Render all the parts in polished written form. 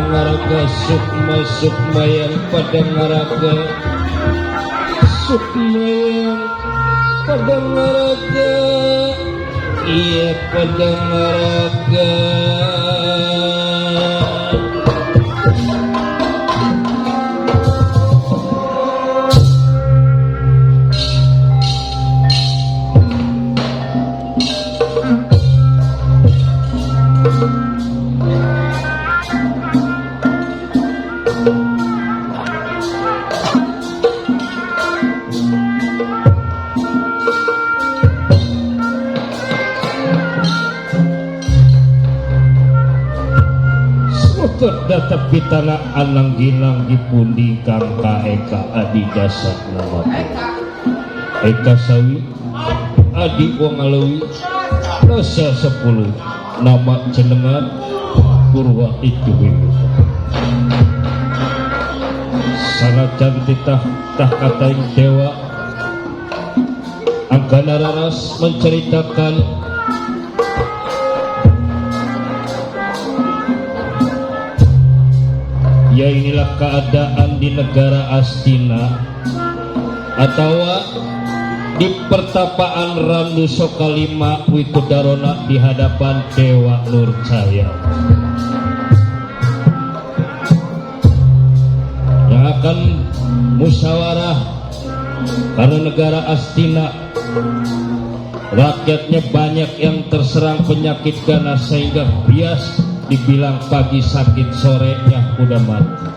ngaraga sukma sukma yang pada ngaraga sukma yang pada ngaraga iya pada ngaraga data pitana anang ginang dipundi kang eka adi dasar nama eka sawi adi wong alawi rasa 10 nama jenengan Purwa itu sanajan titah katain dewa Anggana Raras menceritakan ya inilah keadaan di negara Astina atau di pertapaan Randu Sokalima Wikudarona di hadapan Dewa Nurjaya yang akan musyawarah karena negara Astina rakyatnya banyak yang terserang penyakit ganas sehingga bias dibilang pagi sakit sorenya udah mati.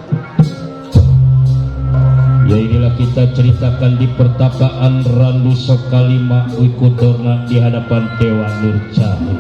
Ya inilah kita ceritakan di pertapaan Randu Sokalima Wikudarona di hadapan Dewa Nurjaya.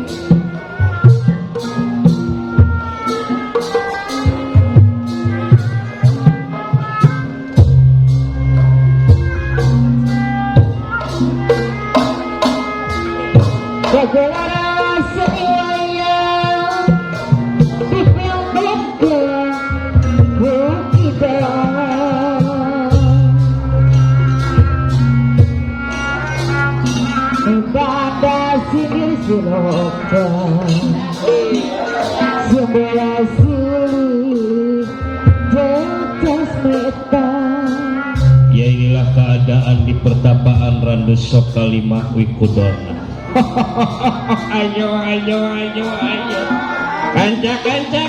Ya inilah keadaan di pertapaan Randu Sokalima Wikudarona. Ayo kanca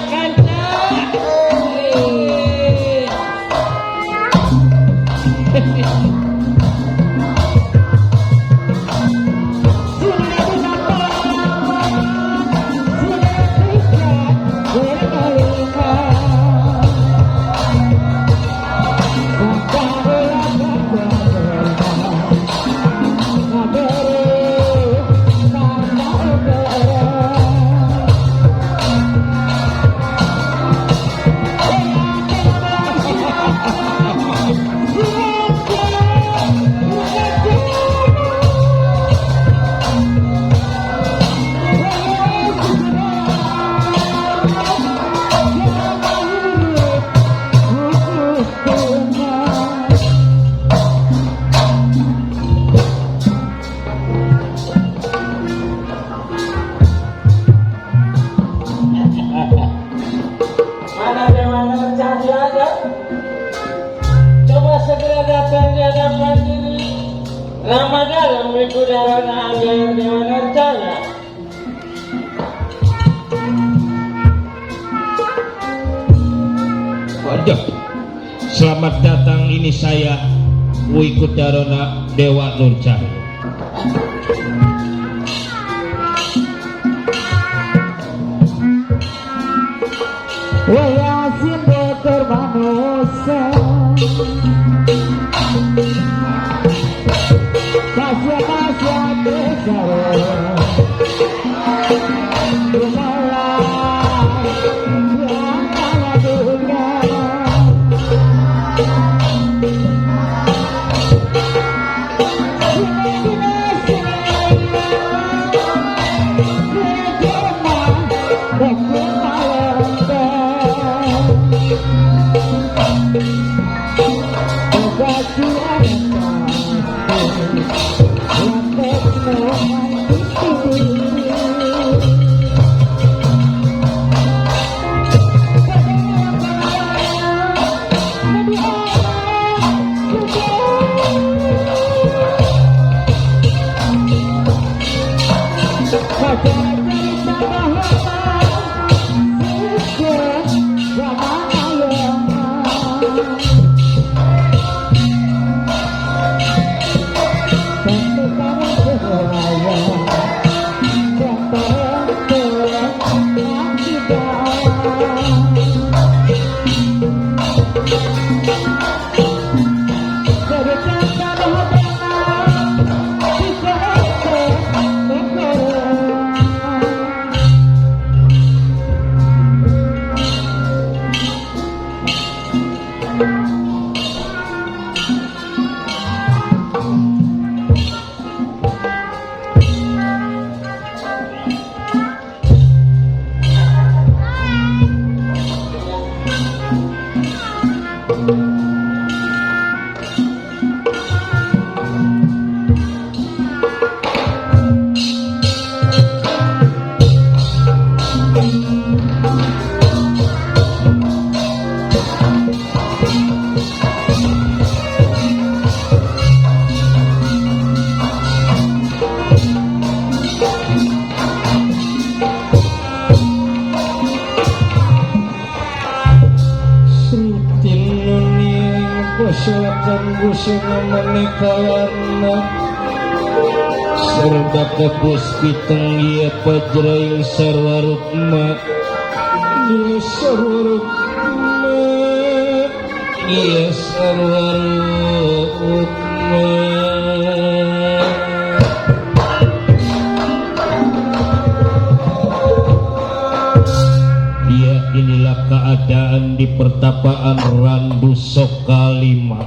Ramadhan Wikudarona agar Dewa Nurjaya. Waduh, selamat datang, ini saya Wikudarona Dewa Nurjaya. Waya simbo termanusa Pasya besar Rumalah yang ala dunia Sini rutin nuning kusulakan busana manekawarna serba kapus piteng iya pajraing sarwarukma iya sarwarukma iya sarwarukma. Inilah keadaan di pertapaan Randu Sokalima.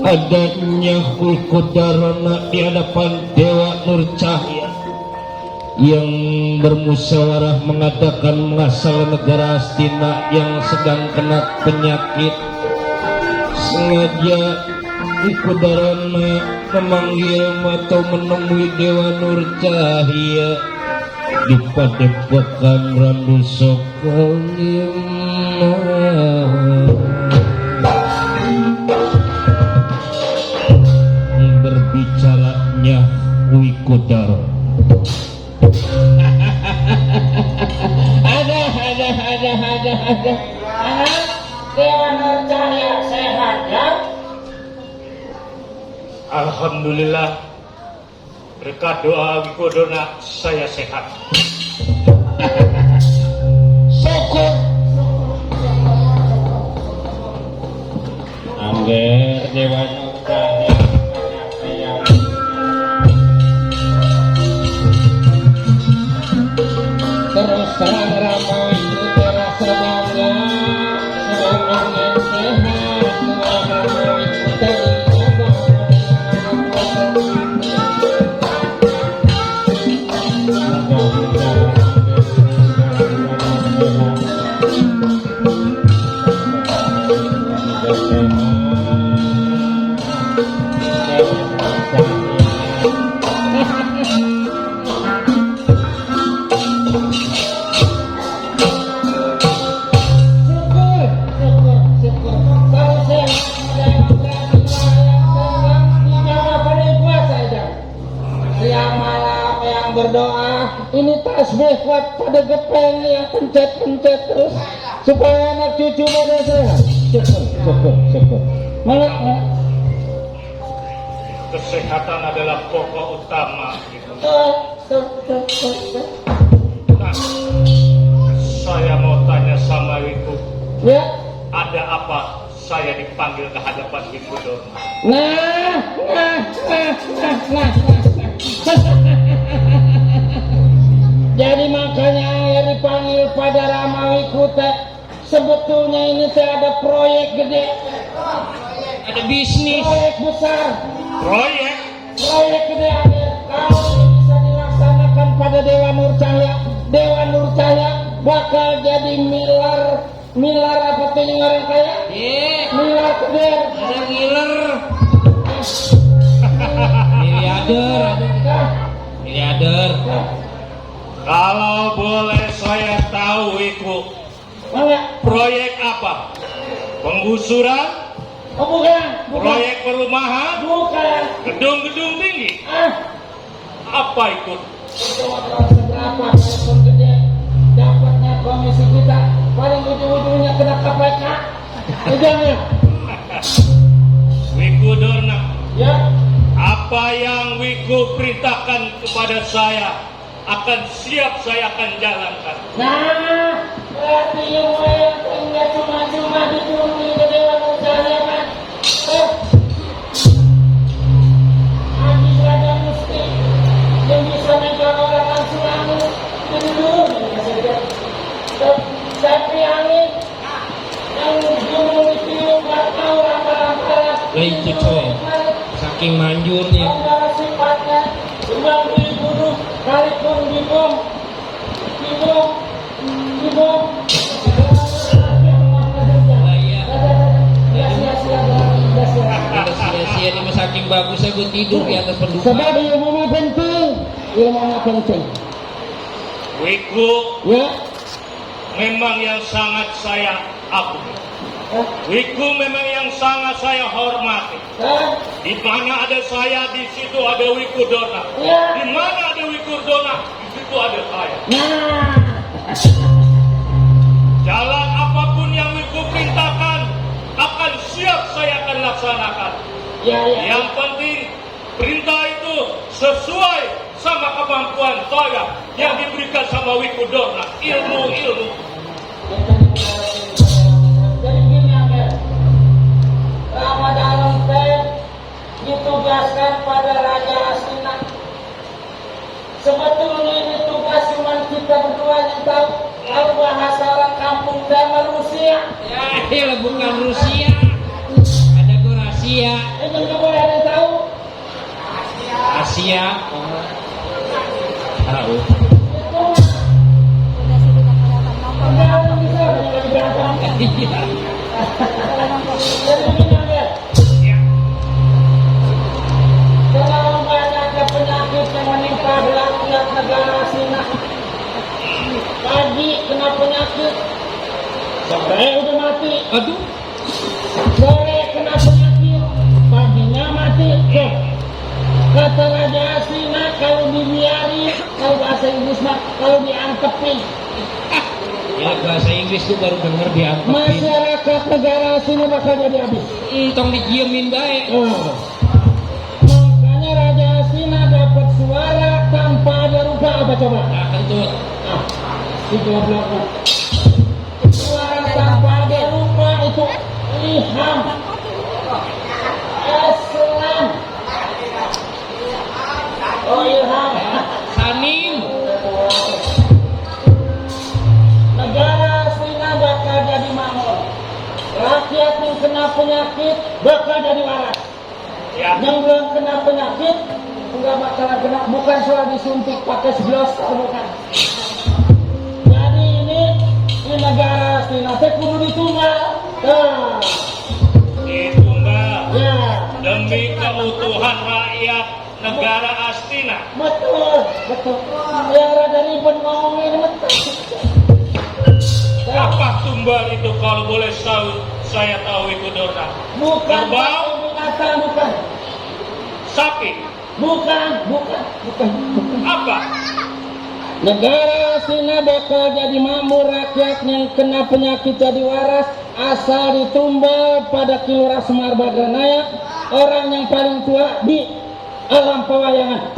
Adanya Kulkudarana di hadapan Dewa Nur Cahya yang bermusyawarah mengadakan mengasal negara Astina yang sedang kena penyakit. Sengaja Kulkudarana memanggil atau menemui Dewa Nur Cahya di padepokan Randu Sokalima. Berbicaranya Wikudara. Ada. Dewa Nur Cahya sehat ya? Alhamdulillah, berkat doa Wikodona saya sehat. Syukur. Angger Dewa Nur Cahya. Terus terang Rama itu terasa bangga seorang yang sehat, seorang Rama itu terjaga. Berdoa ini tasbih kuat pada gepeng yang pencet terus supaya anak cucu pada sehat. Syukur. Mana? Kesehatan adalah pokok utama. Nah, saya mau tanya sama Wiku. Ya. Ada apa saya dipanggil ke hadapan Wikudona? Nah. Jadi makanya ayah dipanggil pada Rama Wikuta. Sebetulnya ini saya ada proyek gede. Ada bisnis. Proyek besar. Proyek? Proyek gede ayah. Kalau ini bisa dilaksanakan pada Dewa Nur Cahya, Dewa Nur Cahya bakal jadi milar apa tuh yang orang kaya? Milar gede. Ada ngiler. Miliarder. Kalau boleh saya tahu Wiku, proyek apa? Penggusuran? Oh bukan. Proyek perumahan? Bukan. Gedung-gedung tinggi? Apa itu? Seberapa kalaupun gede dapatnya komisi kita paling ujung-ujungnya kena KPK. Ujungnya. Wikudona, Ya. apa yang Wiku perintahkan kepada saya akan siap saya akan jalankan. Nah, berarti ilmu yang enggak cuma dicuri ke Dewa Nur Cahya kan? Habis ada mesti yang bisa megang orang langsung anu dulu tapi angin yang gunung itu nggak tahu apa-apa. Lah itu coy, saking manjurnya. Sifatnya timbang dibunuh kali pun dibom. Sia-sia ini saking bagusnya gue tidur di atas pendupa. Sebab ilmu penting. Wiku Ya. memang yang sangat saya akui. Wiku memang yang sangat saya hormati. Di mana ada saya, di situ ada Wikudona. Ya. Di mana ada Wikudona, di situ ada saya. Nah. Jalan apapun yang Wiku Ya, ya. Yang penting perintah itu sesuai sama kemampuan saya yang diberikan sama Wikudorna, ilmu-ilmu. Jadi gini Amir, Rama Dalam teh ditugaskan pada Raja Astina. Sebetulnya ini tugas cuma kita berdua yang tahu. Kalau bahasa orang kampung zaman Rusia, Ya, bukan Rusia. Ada gue rahasia. ini nggak boleh ada yang tahu. Asia. Tahu. Itu nggak ada yang bisa yang belakang. Iya. Jadi gini Amir, terlalu banyaknya penyakit yang menimpa rakyat negara Astina. Pagi kena penyakit, sore udah mati. Aduh. Sore kena penyakit, paginya mati. Tuh. Kata Raja Astina kalau dibiarin, kalau bahasa Inggris mah kalau diangkepin. Ya bahasa Inggris tuh baru denger diangkepin. Masyarakat negara Astina bakal jadi habis. Tong dijiemin baik. Makanya Raja Astina dapat suara tanpa ada rupa apa coba? Nah, itu. Di gobloknya. Suara tanpa ada rupa itu ilham. Islam. Oh ilham. Saning. Negara Astina bakal jadi makmur. Rakyat yang kena penyakit bakal jadi waras. Ya, Yang belum kena penyakit enggak bakalan kena, bukan soal disuntik pakai seblos, bukan. Jadi ini negara Astina teh kudu ditunggal. Nah, ditunggal ya, demi keutuhan rakyat negara Astina. betul, betul. Yang rada ribet ngomong ini betul. Nah, Apa tumbal itu kalau boleh saya tahu Wikudorna? bukan Kerbau? binatang, bukan. Sapi? Bukan. Apa? Negara Astina bakal jadi makmur, rakyat yang kena penyakit jadi waras asal ditumbal pada Kilurah Semar Bagranaya, orang yang paling tua di alam pewayangan.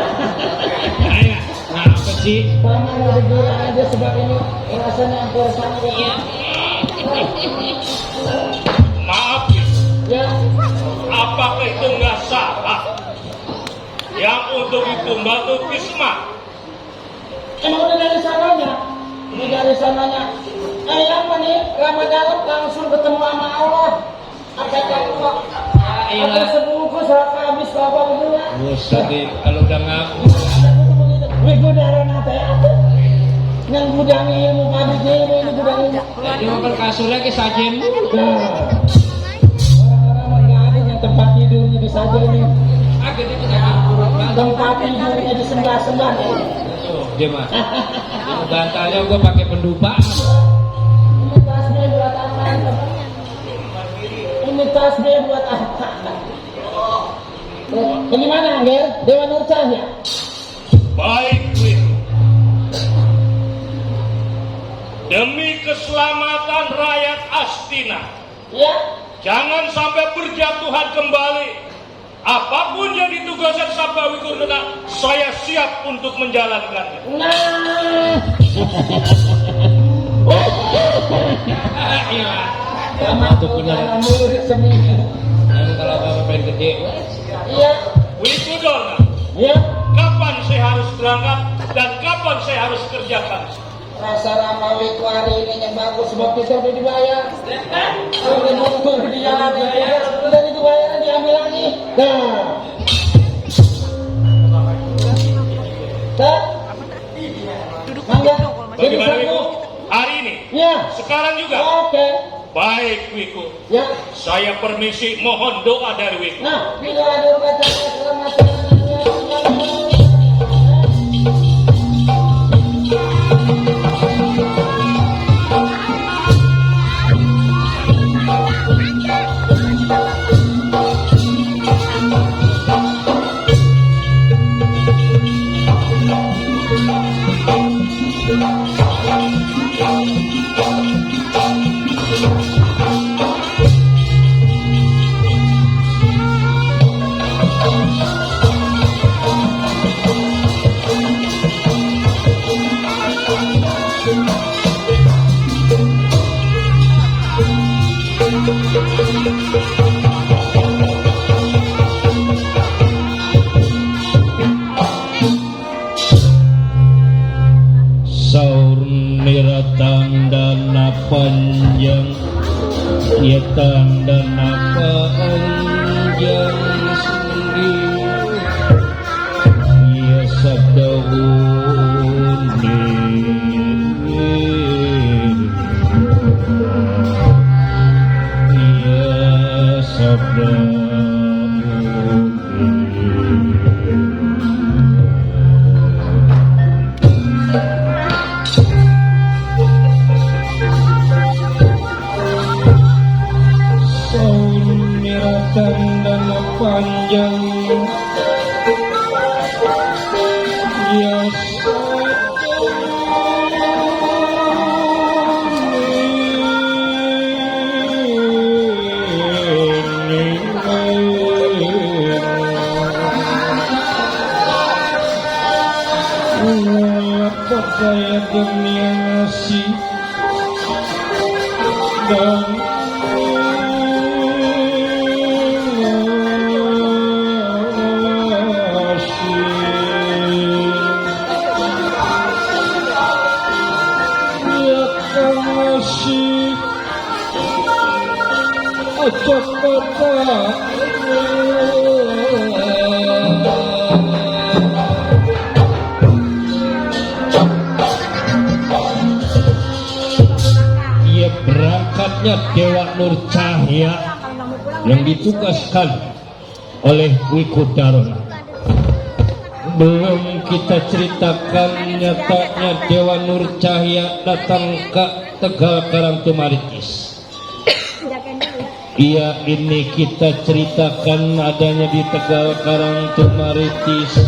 Ayah, nah apa sih? Paman mau digila aja sebab ini rasanya yang kurang ya. Maaf, Wik. Ya, Apakah itu nggak salah? Yang untuk ditumbal itu Kisma. emang udah dari sananya. Ini dari sananya. Yang nih Ramadan langsung ketemu sama Allah. Apa Allah? Atau sebungkus habis apa berdua? Buset, kalau udah ngaku. Wigudarana teh yang gudang ilmu pabrik ilmu ini gudang ilmu. Jadi makan kasurnya ke sajen. Nah, orang-orang nggak ada yang tempat tidurnya disajenin, Agak itu kan. tempat tidurnya disembah-sembah. Tuh, dia mah. Ini bantalnya gua pakai pendupa. Ini tasbih buat apa? Ini tasbih buat apa? Ini mana Angger? Dewa Nur Cahya. Baik, Wik. Demi keselamatan rakyat Astina, Ya, jangan sampai berjatuhan kembali. Apapun yang ditugaskan Sabda Wikudorna, saya siap untuk menjalankannya. nah. Iya. Sama Itu benar. dalam murid seminggu. Kalau bapak pengen gede. Iya, Wikudorna, ya. kapan saya harus berangkat dan kapan saya harus kerjakan? Rasa Ramawi itu hari ini yang bagus sebab kita udah dibayar. Udah nunggu di jalan ya. Udah dibayar diambil lagi. Nah. Tak. Mangga. Jadi Bagaimana satu. Wiku? Hari ini? Ya. Sekarang juga? Oke. Baik, Wiku. Ya. Saya permisi mohon doa dari Wiku. Nah, bila ada baca keselamatan. Thank you. tandana panjang, ya tandana panjang sendiri, ya sabda undi, ya sabda tandana panjang, ya saya demi ngasih dan ia berangkatnya Dewa Nur Cahya yang ditugaskan oleh Wiku Darona. Belum kita ceritakan nyatanya Dewa Nur Cahya datang ke Tegal Karangtumaritis. Iya, ini kita ceritakan adanya di Tegal Karangtumaritis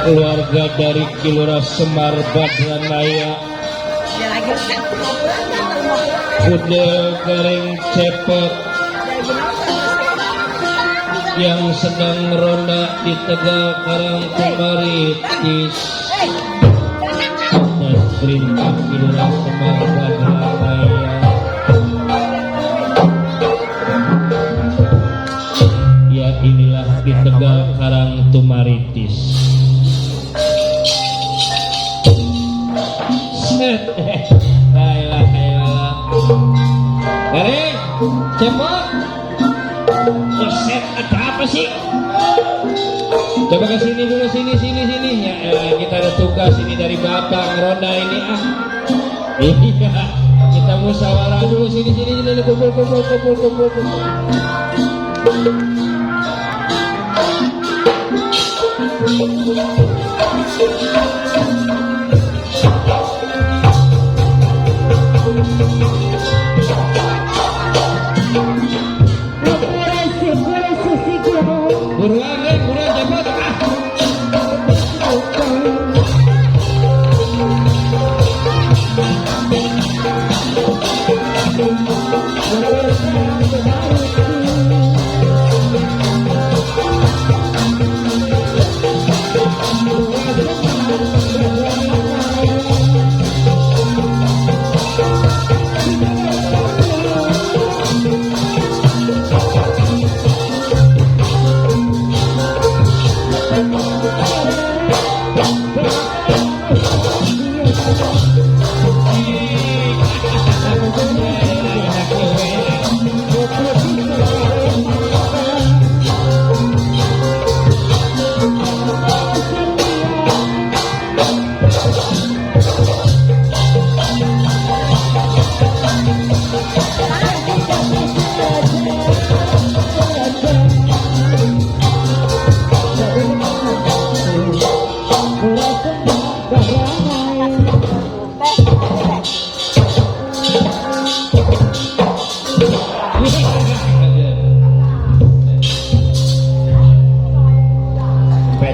keluarga dari Kilora Semar Badranaya, Kudel Garing Cepet yang sedang ronda di Tegal Karangtumaritis atas perintah Kilora Semar Badranaya. Ya, inilah di Tegal Karangtumaritis. Baiklah, Garing, Cepet. Set, ada apa sih? Coba ke sini dulu, sini. Ya, kita ada tugas ini dari Bapak Ronda ini Iya, kita musyawarah dulu sini, kumpul. Buruan cepet.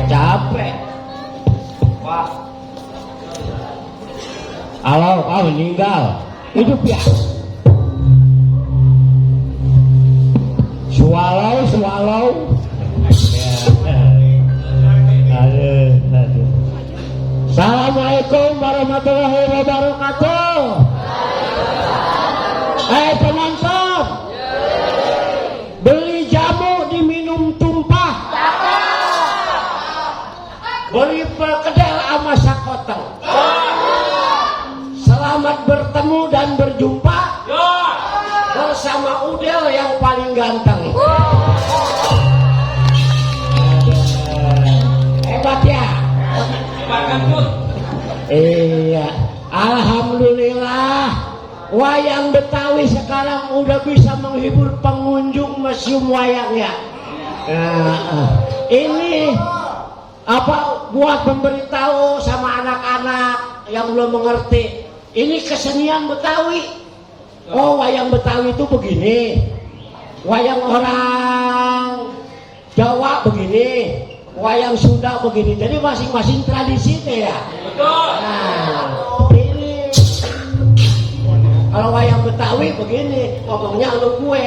Capek. Wah. Alau, meninggal. Hidup ya. Swallow. Aduh. Assalamualaikum warahmatullahi wabarakatuh. Penonton. Beli jamu diminum tumpah. Beli perkedel sama Sakoteng. Selamat bertemu dan berjumpa bersama Udel yang paling ganteng. Hebat ya. Iya, alhamdulillah wayang Betawi sekarang udah bisa menghibur pengunjung museum wayang ya. Ini apa buat memberitahu sama anak-anak yang belum mengerti. Ini kesenian Betawi. Oh, wayang Betawi itu begini. Wayang orang Jawa begini. Wayang Sunda begini. Jadi masing-masing tradisi ya. Nah, ini kalau wayang Betawi begini, ngomongnya lu gue.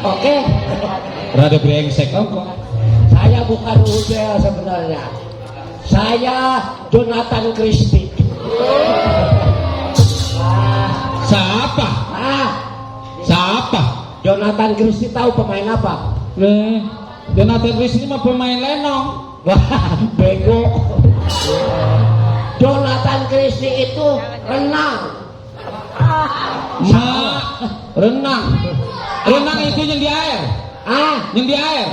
Oke. Rada brengsek kok. Saya bukan Udel sebenarnya. Saya Jonathan Christie. Siapa? Siapa? Jonathan Christie tahu pemain apa? Jonathan Christie mah pemain lenong. Wah, bego. Jonathan Christie itu renang. Renang. Renang itu yang di air. Yang di air.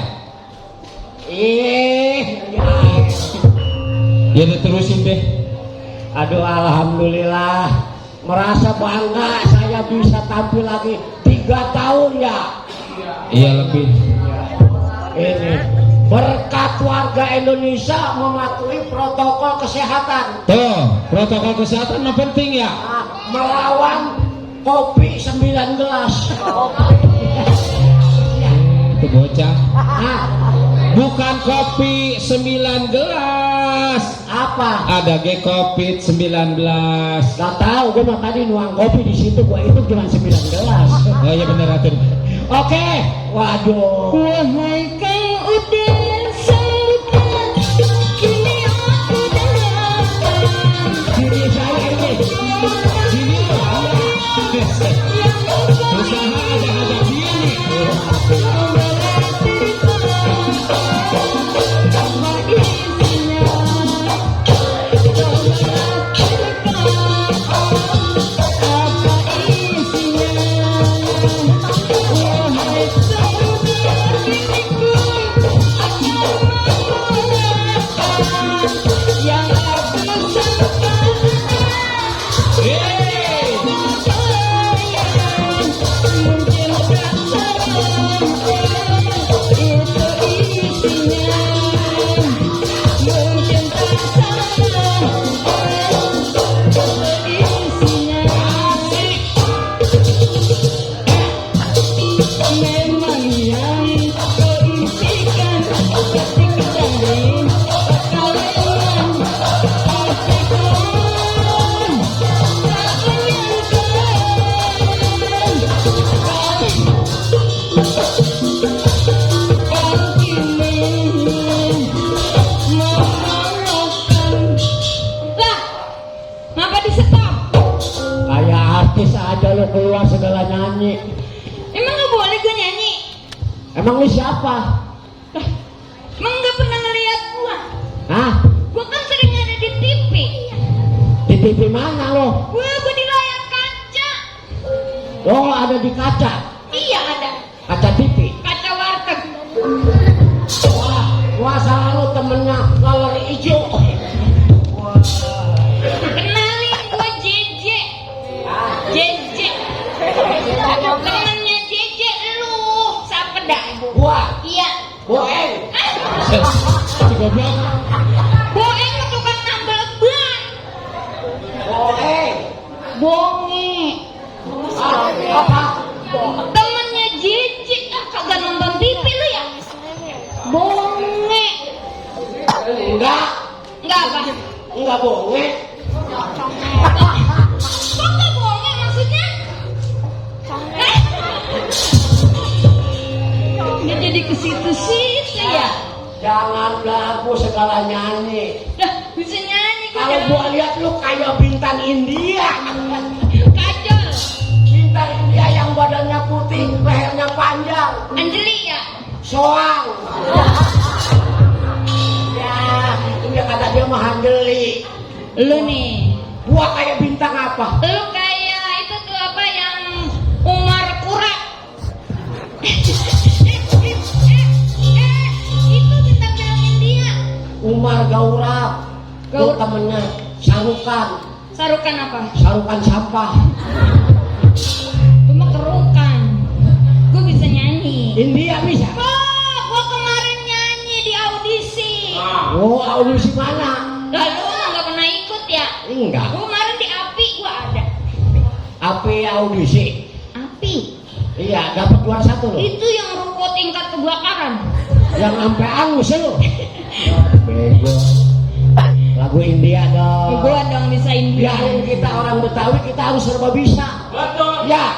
Ya udah terusin deh. Aduh, alhamdulillah. Merasa bangga saya bisa tampil lagi 3 tahun ya. Iya lebih. Ini berkat warga Indonesia mematuhi protokol kesehatan. Tuh, protokol kesehatan mah penting ya. Melawan kopi 9 gelas. Itu bocah. Bukan kopi 9 gelas. Apa? Ada COVID-19. Gak tahu, gue mah tadi nuang kopi di situ, gue itu cuma 9 gelas. Oh iya bener Atur. Oke, waduh. Wahai kau udah sangka, kini aku datang. Diri saya ini. Sini. Usaha ada gini. Keluar segala nyanyi. Emang gak boleh gue nyanyi? Emang lu siapa? Emang gak pernah ngeliat gua? Hah? Gua kan sering ada di TV. Di TV mana lo? Gua di layar kaca. Oh, ada di kaca. Iya ada. Kaca TV. Kaca warteg. Wah salah lu temennya laler hijau. Kenalin gua JJ. JJ. Temennya JJ lu. Siapa dah? Wah, Iya. Boeng. Si goblok. Boeng lu tukang nambal ban. Boeng. Bonge. Apa? Temennya JJ. Kagak nonton TV lu ya? Bonge. Enggak. Enggak apa? Enggak bonge. Kok nggak bonge maksudnya? Dia jadi ke situ-situ ya? Jangan belagu segala nyanyi. Dah bisa nyanyi gua Kalau jalan. gua lihat lu kayak bintang India. Kajol. Bintang India yang badannya putih, lehernya panjang. Anjeli ya? Soang. Ya, itu dia kata dia mah handeli. Lu nih. Gua kayak bintang apa? Lu kayak itu tuh apa yang Umar Kurak. Itu bintang film India. Umar Gaurab. Lu temennya Sarukan. Sarukan apa? Sarukan sampah. Itu mah kerukan. Gue bisa nyanyi. India bisa. Oh, gue kemarin nyanyi di audisi. Oh, audisi mana? Lalu mah nggak pernah ikut ya? Enggak. Gue kemarin di API gue ada. Api audisi. API. Iya, dapat juara 1 loh. Itu yang ruko tingkat kebakaran. Yang sampai angus lu. Bego. Lagu India dong. Gue dong bisa India. Biarin kita orang Betawi, kita harus serba bisa. Betul. Ya.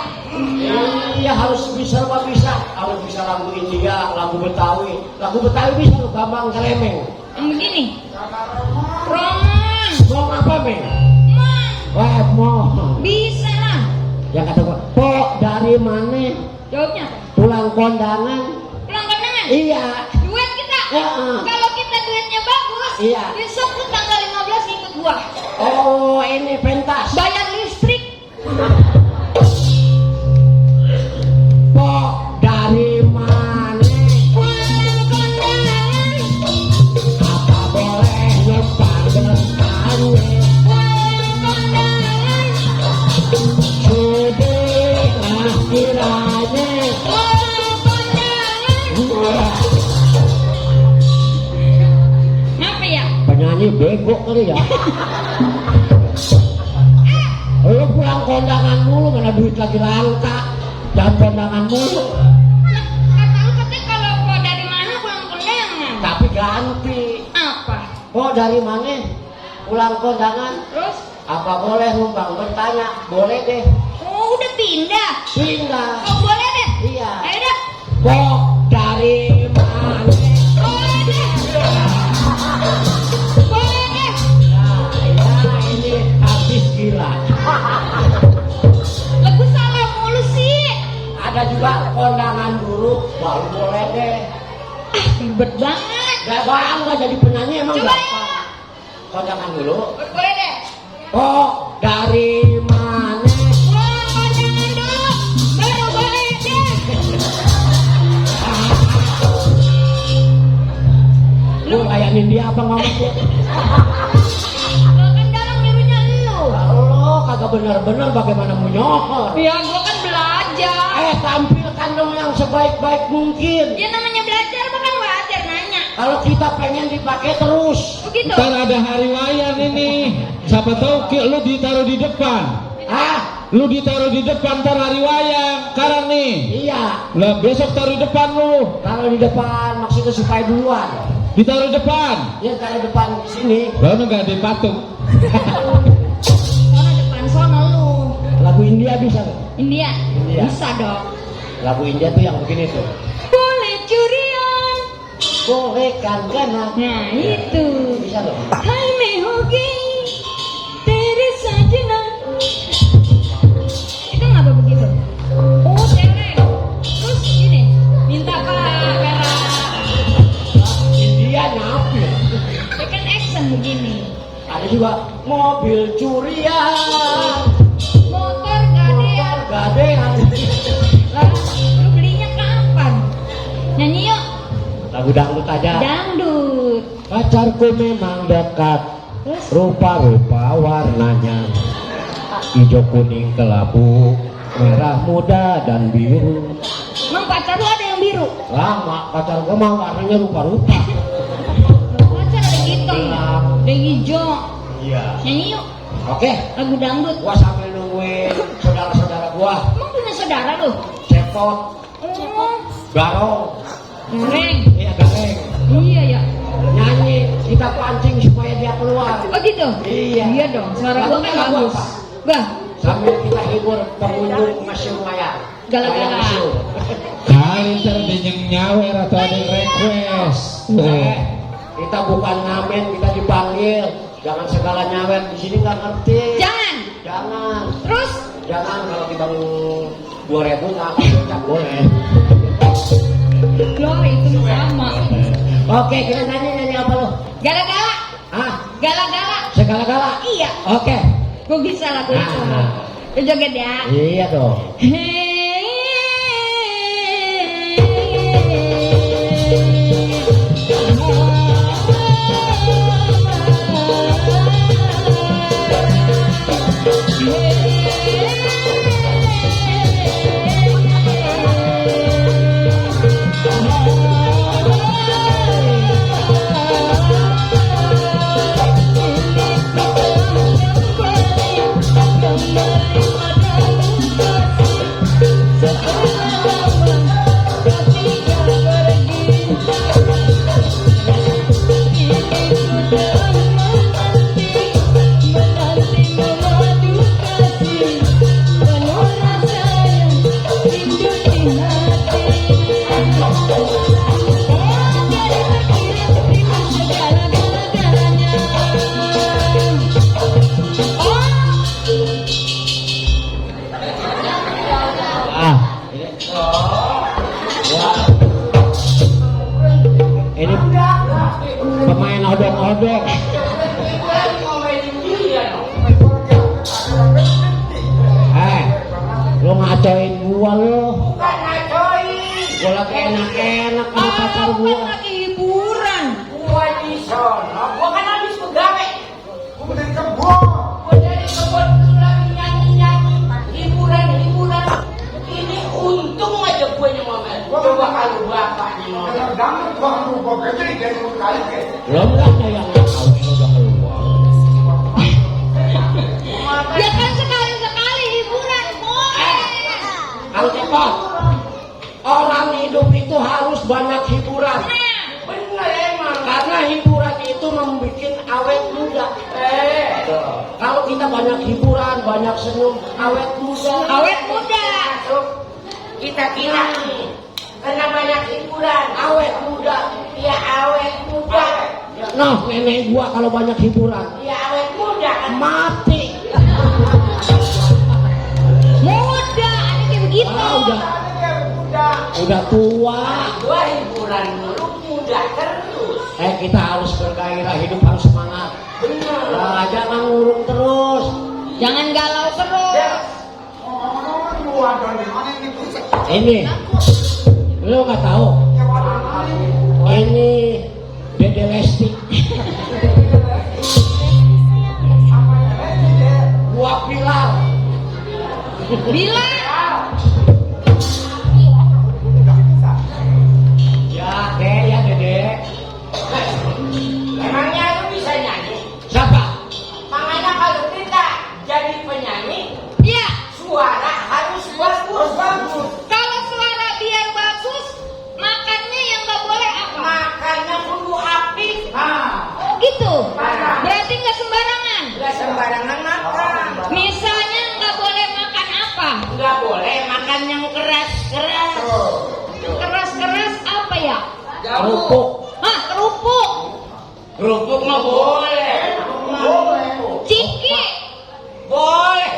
Iya harus bisa serba bisa. Harus bisa lagu India, lagu Betawi. Lagu Betawi bisa lu gampang keremeng. Yang begini. Roman. Mau apa, Meng? Man. Wah, mau. Bisa lah. Yang kata gua, "Pok, dari mana? Jawabnya apa? Pulang kondangan." Pulang kondangan. Iya. Duet kita. Ya. Kalau kita duetnya bagus. Iya. Besok tuh tanggal 15 ikut gua. Oh, ini pentas. Bayar listrik. Pok, dari mana? Pulang kondangan. Apa boleh nyepar bertanya? Pulang kondangan. Sudahlah kiranya. Pulang kondangan. Apa ya? Penyanyi bego kali ya. Lu pulang kondangan mulu, mana duit lagi langka. Jangan kondangan mulu. Kata lu katanya kalau gua dari mana pulang kondangan. Tapi ganti. Apa? Oh, dari mana? Pulang kondangan. Terus? Apa boleh numpang bertanya? Boleh deh. Oh, udah pindah. Pindah. Oh, boleh deh. Iya. Ayo dah. Pok, dari mana? Boleh deh. Boleh deh. Nah, ya ini habis gila. Lagu salah mulu sih. Ada juga kondangan dulu, baru boleh deh. Ribet banget. Gak bangga jadi penyanyi emang Coba gampang. ya. Kondangan dulu. Boleh deh. Oh, dari mana? Pulang kondangan dulu. Baru boleh deh. Lu layanin dia apa ngomong dia? Lo kan dalam nyuruhnya lu. Lo kagak bener-bener bagaimana mau nyokor. Ya, gua kan belajar. Tampilkan dong yang sebaik-baik mungkin. Ya namanya belajar bukan wajar nanya. Kalau kita pengen dipakai terus. Begitu. Ntar ada hari wayan ini. Siapa tahu lu ditaruh di depan. Ah, Lu ditaruh di depan ntar hari wayang. Sekarang nih. iya. Lah besok taruh di depan lu. Kalau di depan maksudnya supaya duluan. Ditaruh di depan. Ya kalau depan di sini. Lalu nggak ada patung. Sono depan sono lu. Lagu India bisa nggak? India. India. Bisa dong. Lagu India tuh yang begini tuh. Boleh curian. Boleh kan ganak. Nah itu. Bisa nggak? Hai me hogi tere sajna. Itu ngapa begitu? Oh cewek. Terus gini. Minta Pak Vera. India nyapir. Ya kan action begini. Ada juga mobil curian, Motor gadean. gadean. Lah, lu belinya kapan? Nyanyi yuk. Lagu dangdut aja. Dangdut. Pacarku memang dekat, Terus? rupa-rupa warnanya, hijau kuning kelabu, merah muda dan biru. Emang pacar lu ada yang biru? Lama pacar gua mah warnanya rupa-rupa. Pacar ada hitam. Gelap. Ada hijau. Iya. Nyanyi yuk. Oke, Lagu dangdut. gua sambil nungguin saudara-saudara gua, Emang punya saudara lu? Cepot, Oh, Garong, goreng. iya Gareng. Iya ya. Nyanyi, kita pancing supaya dia keluar. Oh gitu? Iya. Iya dong. Suara gua kan Lagu bagus. apa? Bah, Sambil kita hibur pengunjung Museum Maya. Gala-gala. Maya Museum. Kali ntar ada yang nyawer atau ada yang request. Kita bukan ngamen, kita dipanggil. Jangan segala nyawer di sini nggak ngerti. jangan. Jangan, Terus jangan kalau dibang 2.000 nggak boleh. lo itu sama. Oke, kita nyanyi apa lo? Gala-gala. Ah, Gala-gala. segala-gala. Iya. Oke. Gue bisa lagu itu. Lu joget ya. Iya dong. Ini pemain odong-odong. Lu ngacoin gua lu. Bukan ngacoin. Gua lagi enak-enak sama pacar gua. Lagi hiburan. Gua di sono. Gua kan habis begawe. Gua dari kebun. Gua dari kebun tuh lagi nyanyi-nyanyi. Hiburan. Ini untung aja gue nyomel. Coba kalau bapaknya ngomel. Lo enggak yang tahu sudah keluar. Ya kan sekali-sekali hiburan, boleh. Kang Cepot, orang hidup itu harus banyak hiburan. Bener emang. Karena hiburan itu membuat awet muda. Kalau kita banyak hiburan, banyak senyum, awet muda. Awet muda. Kita kira karena banyak hiburan. Awet muda. Ya awet muda. Nah, nenek gua kalau banyak hiburan, Ya awet muda kan. mati. Muda, ada kayak begitu. Udah tua. Gua hiburan dulu muda terus. Kita harus bergairah, hidup harus semangat. Bener. Nah, jangan ngurung terus. Jangan galau terus. Ini, lo nggak tahu? Ini Dede Lesti. Gua Pilar. Bila Ya Dede. Emangnya lu bisa nyanyi? Siapa? Makanya kalau kita jadi penyanyi, ya, suara harus bagus. kalau suara biar bagus, makannya yang nggak boleh apa? Makanya kudu apik. Oh gitu. Berarti nggak sembarangan. Gak sembarangan makan. Misalnya nggak boleh makan apa? Gak boleh makan yang keras-keras. Keras-keras apa ya? Kerupuk. Hah, kerupuk, Kerupuk mah boleh. ciki. Boleh.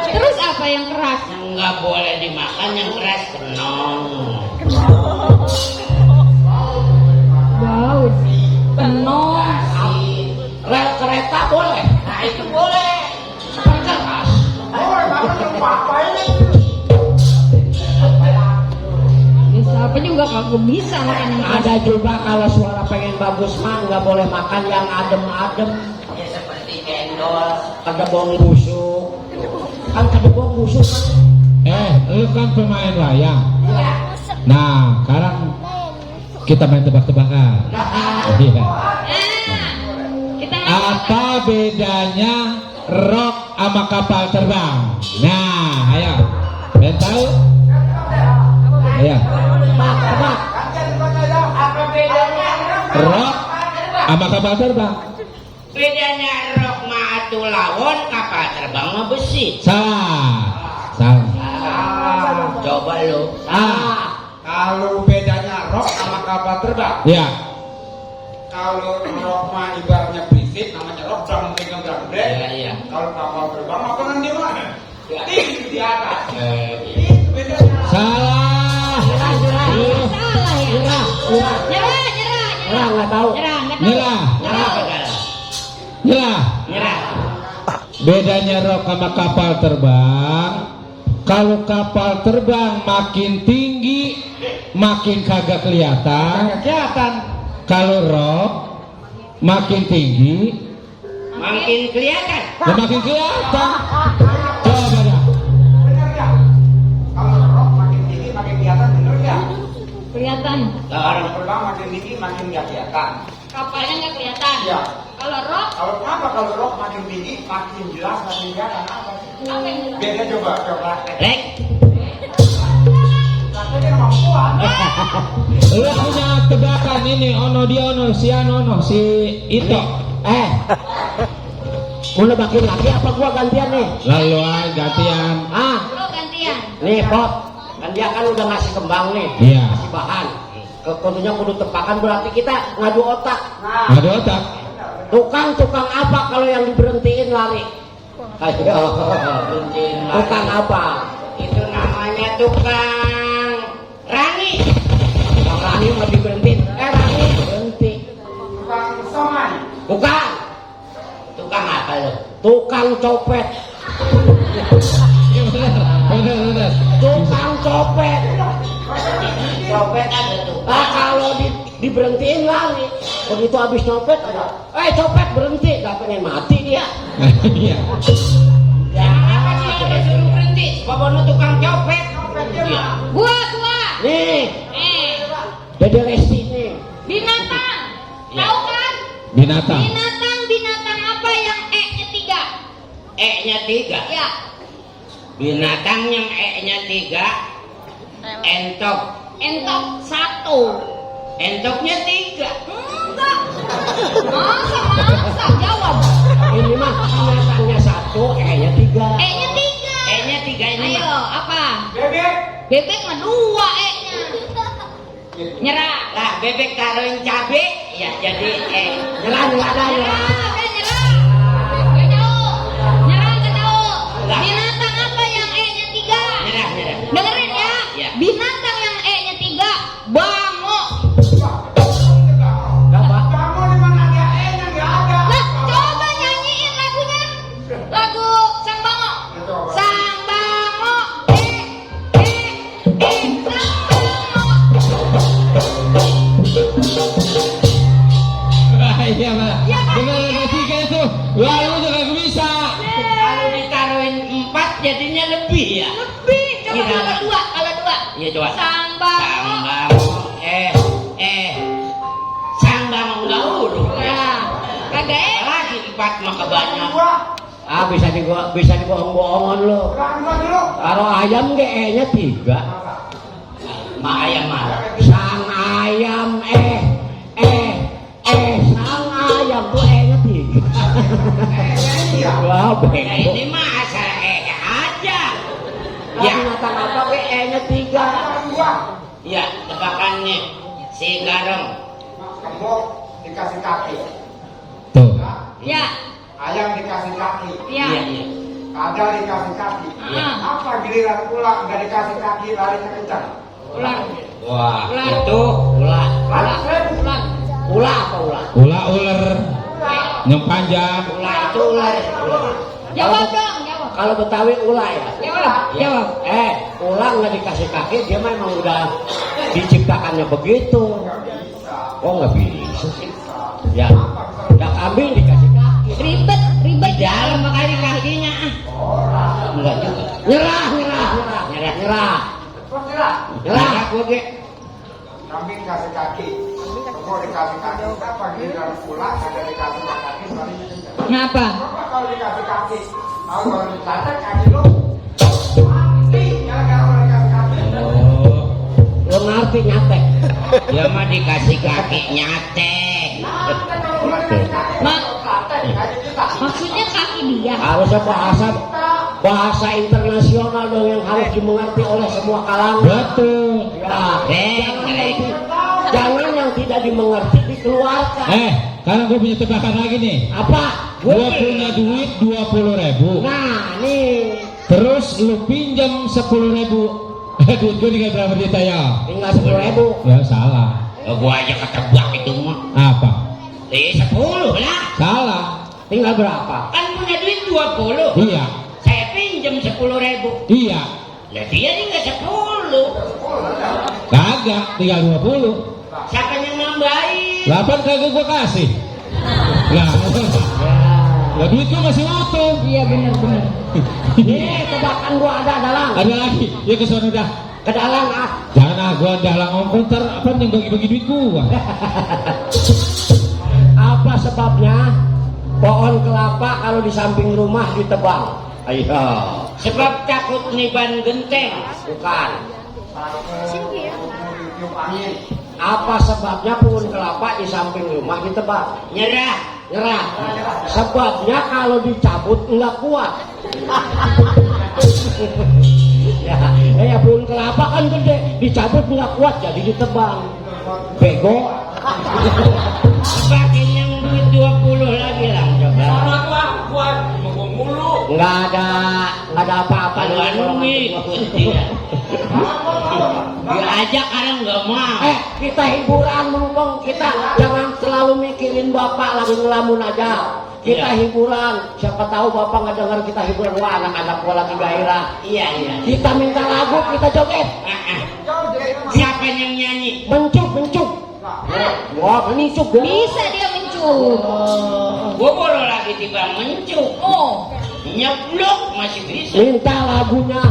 Terus apa yang keras? Yang nggak boleh dimakan yang keras kenong. Baut, penong. Rel kereta boleh. Nah itu boleh. Kan keras. Bisa apa juga kagak bisa makan yang keras. Ada juga kalau suara pengen bagus mah nggak boleh makan yang adem-adem. Ya seperti cendol. Kedebong busuk. Kan kedebong busuk. Lu kan pemain wayang. Ya. Nah, sekarang kita main tebak-tebakan. Iya. Nah, kita Apa bedanya rok sama kapal terbang? Nah, ayo. Pengen tahu? Ayo. Tebak. Apa bedanya? Rok sama kapal terbang. Bedanya rok mah atuh lawon, kapal terbang mah besi. Salah. Salah. Coba lu. Kalau bedanya rok sama kapal terbang, Ya. kalau rok mah ibaratnya berisik, namanya rok dang dang dang Iya. Kalau kapal terbang mah kan di mana? Tinggi di atas. Iya. Itu bedanya. Salah. salah ya. Nyerah. Nyerah, Nggak tahu. Nyerah, nggak tahu. Nyerah. Nyerah gagal. Nyerah. Nyerah. Bedanya rok sama kapal terbang, kalau kapal terbang makin tinggi makin kagak kelihatan. Kalau rok makin tinggi Makin kelihatan. makin kelihatan. Coba dah. Bener ya? Kalau rok makin tinggi makin kelihatan, bener ya? Kelihatan. Kalau terbang makin tinggi makin nggak kelihatan. Kapalnya nggak kelihatan. Iya. Kalau rok, Kalau kenapa kalau rok makin tinggi makin jelas makin kelihatan apa sih? apa yang jelas? Beda coba. Rek, Prakteknya kemampuan. Lu punya tebakan ini ono dia ono si ono si itu. mau nebakin lagi apa gua gantian nih? Lalu gantian. Lo gantian. Nih Pop, kan dia kan udah ngasih kembang nih, Iya. ngasih bahan. Kudunya kudu tepakan, berarti kita ngadu otak. Ada otak. Tukang apa kalau yang diberhentiin lari? Ayo, tukang apa? Itu namanya tukang rani. Tukang rani mau diberhentiin. Rani berhenti. Tukang somai. Bukan. Tukang apa lo? Tukang copet. Iya benar. Tukang copet. Copet ada tuh. Kalau diberhentiin lari. Begitu habis copet ada. Copet berhenti. Gak pengen mati dia. Iya. Ya, apa sih yang udah suruh berhenti? Pokoknya tukang copet. Iya. Gua. Nih, Dede Resti nih. Binatang. Tahu kan? Binatang. Binatang apa yang E-nya 3? E-nya 3. Ya. Binatang yang E-nya 3. Entok. Entok 1. Entoknya 3. Enggak. Masa jawab. Ini mah binatangnya 1, E-nya 3. E-nya 3. E-nya 3 ini Ayo, mah. apa? Bebek. Bebek mah 2 E-nya. Nyerah. Lah, bebek taruhin cabe, ya jadi E. Nyerah. Nyerah. Gak tahu. Nyerah gak tahu. Binatang apa yang E-nya 3? Nyerah. Dengerin ya. Ya. Binatang yang E-nya 3, bango. Gak Kamu di mana ada E-nya nggak ada. Lah, coba nyanyiin lagunya. Lagu Sang Bango. Sang Bango. Sang Bango. Iya Pak. Benar ada 3 itu. Lalu juga bisa. Kalau ditaruhin 4 jadinya lebih ya. Lebih. Coba Gila. kalau dua. Iya coba. Sang Bango. Sambang nggak huruf ya. Ya. Kagak E. Lagi 4 mah kebanyakan. Dua. Bisa dibohong-bohongan lo. Rangga dulu. Kalau ayam ge E-nya 3. Ma ayam marah. Sang ayam sang ayam tuh E-nya 3. Wah, bego. Ini mah asal E aja. Ya, binatang apa ge E-nya 3? Dua. Ya, tebakannya si Garong. Kembok dikasih kaki. Tuh. Ya. Ayam dikasih kaki. Ya. Iya. Ada dikasih kaki. Iya. Apa giliran ular nggak dikasih kaki larinya kencang? Ular. Wah, Ular. itu ular. Ular. Ular apa ular? Ular yang panjang. Ular itu ular. Jawab dong, jawab. Kalau Betawi ular ya. Jawab. Ular nggak dikasih kaki, dia memang udah diciptakannya begitu. Oh nggak bisa sih. Ya, kambing dikasih kaki. Ribet. Di dalam makanya kakinya. Enggak juga. Nyerah. Terus jelas. Nyerah, gue ge. Kambing kasih kaki. Kembok dikasih kaki. Apa giliran ular ada dikasih kaki larinya kencang? Kenapa? Coba kalau dikasih kaki. Kalau dicatat kaki lu mati gara-gara ular dikasih kaki. Oh. Lo ngerti nyatek. Ya mah dikasih kaki nyatek. Maksudnya kaki dia. Harusnya bahasa internasional dong yang harus dimengerti oleh semua kalangan. Betul. Jangan yang tidak dimengerti dikeluarkan. Karena gue punya tebakan lagi nih. Apa? Gue punya duit 20.000. Nah, nih Terus lu pinjam 10.000. Duit gue tinggal berapa juta ya? tinggal 10.000. Ya salah. Gua aja ketebak itu mah. Apa? 10 lah. Salah. Tinggal berapa? Kan punya duit 20. Iya. Saya pinjam 10.000. Iya. Lah dia tinggal 10. Kagak, tinggal 20. Siapa yang nambahin? 8 kagak gua kasih. Lah. Lah duit gua masih utuh. Iya benar. Tebakan gua ada dalang. Ada lagi. Ya ke sono dah. Ke dalang ah. Jangan ah, gua dalang ongkong ntar apa yang bagi-bagi duit gua. Apa sebabnya pohon kelapa kalau di samping rumah ditebang? Ayo. Sebab takut niban genteng. Bukan. Apa sebabnya pohon kelapa di samping rumah ditebang? Nyerah. Nyerah. Sebabnya kalau dicabut nggak kuat. Ya pohon kelapa kan gede, dicabut nggak kuat jadi ditebang. Bego. Pakai yang duit 20 lagi lah coba. Nggak ada apa-apa dengan Kalau orang ngikut tua. dia. Dia ajak orang nggak mau. Kita hiburan mumpung kita jangan selalu mikirin bapak lagi ngelamun aja. Kita hiburan, siapa tahu bapak nggak dengar kita hiburan. Wah anak-anak gua lagi gairah. Iya. Kita minta lagu, kita joget. Siapa yang nyanyi? Mencuk. Wah menicuk dong. Bisa dia mencuk. Gua boleh lagi tiba mencuk. Oh, nyeblok masih bisa. Minta lagunya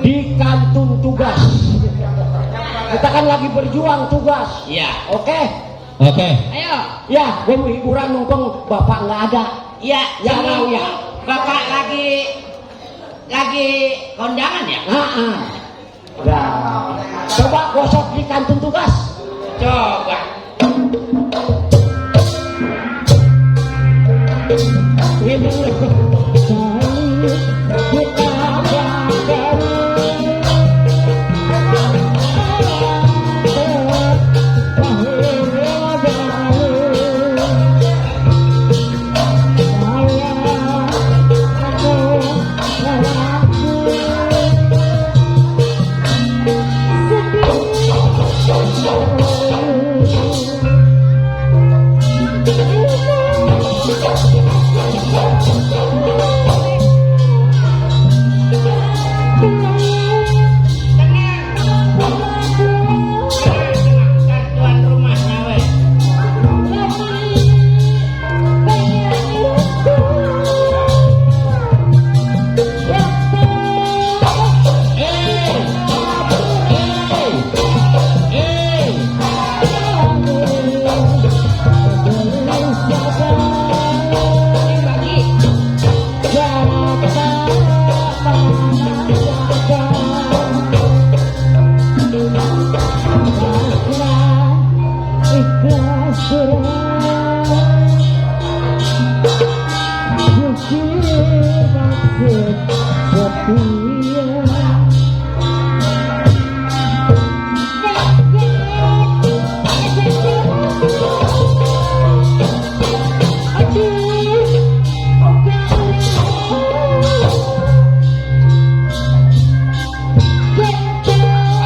di kantun tugas. Kita kan lagi berjuang tugas. Iya. Oke? Oke. Ayo. Ya, gue mau hiburan mumpung bapak nggak ada. Iya. Ya, Jangan ya. Bapak lagi kondangan ya? Nah, coba gosok di kantun tugas. Coba. Ini Kartuan rumahnya weh.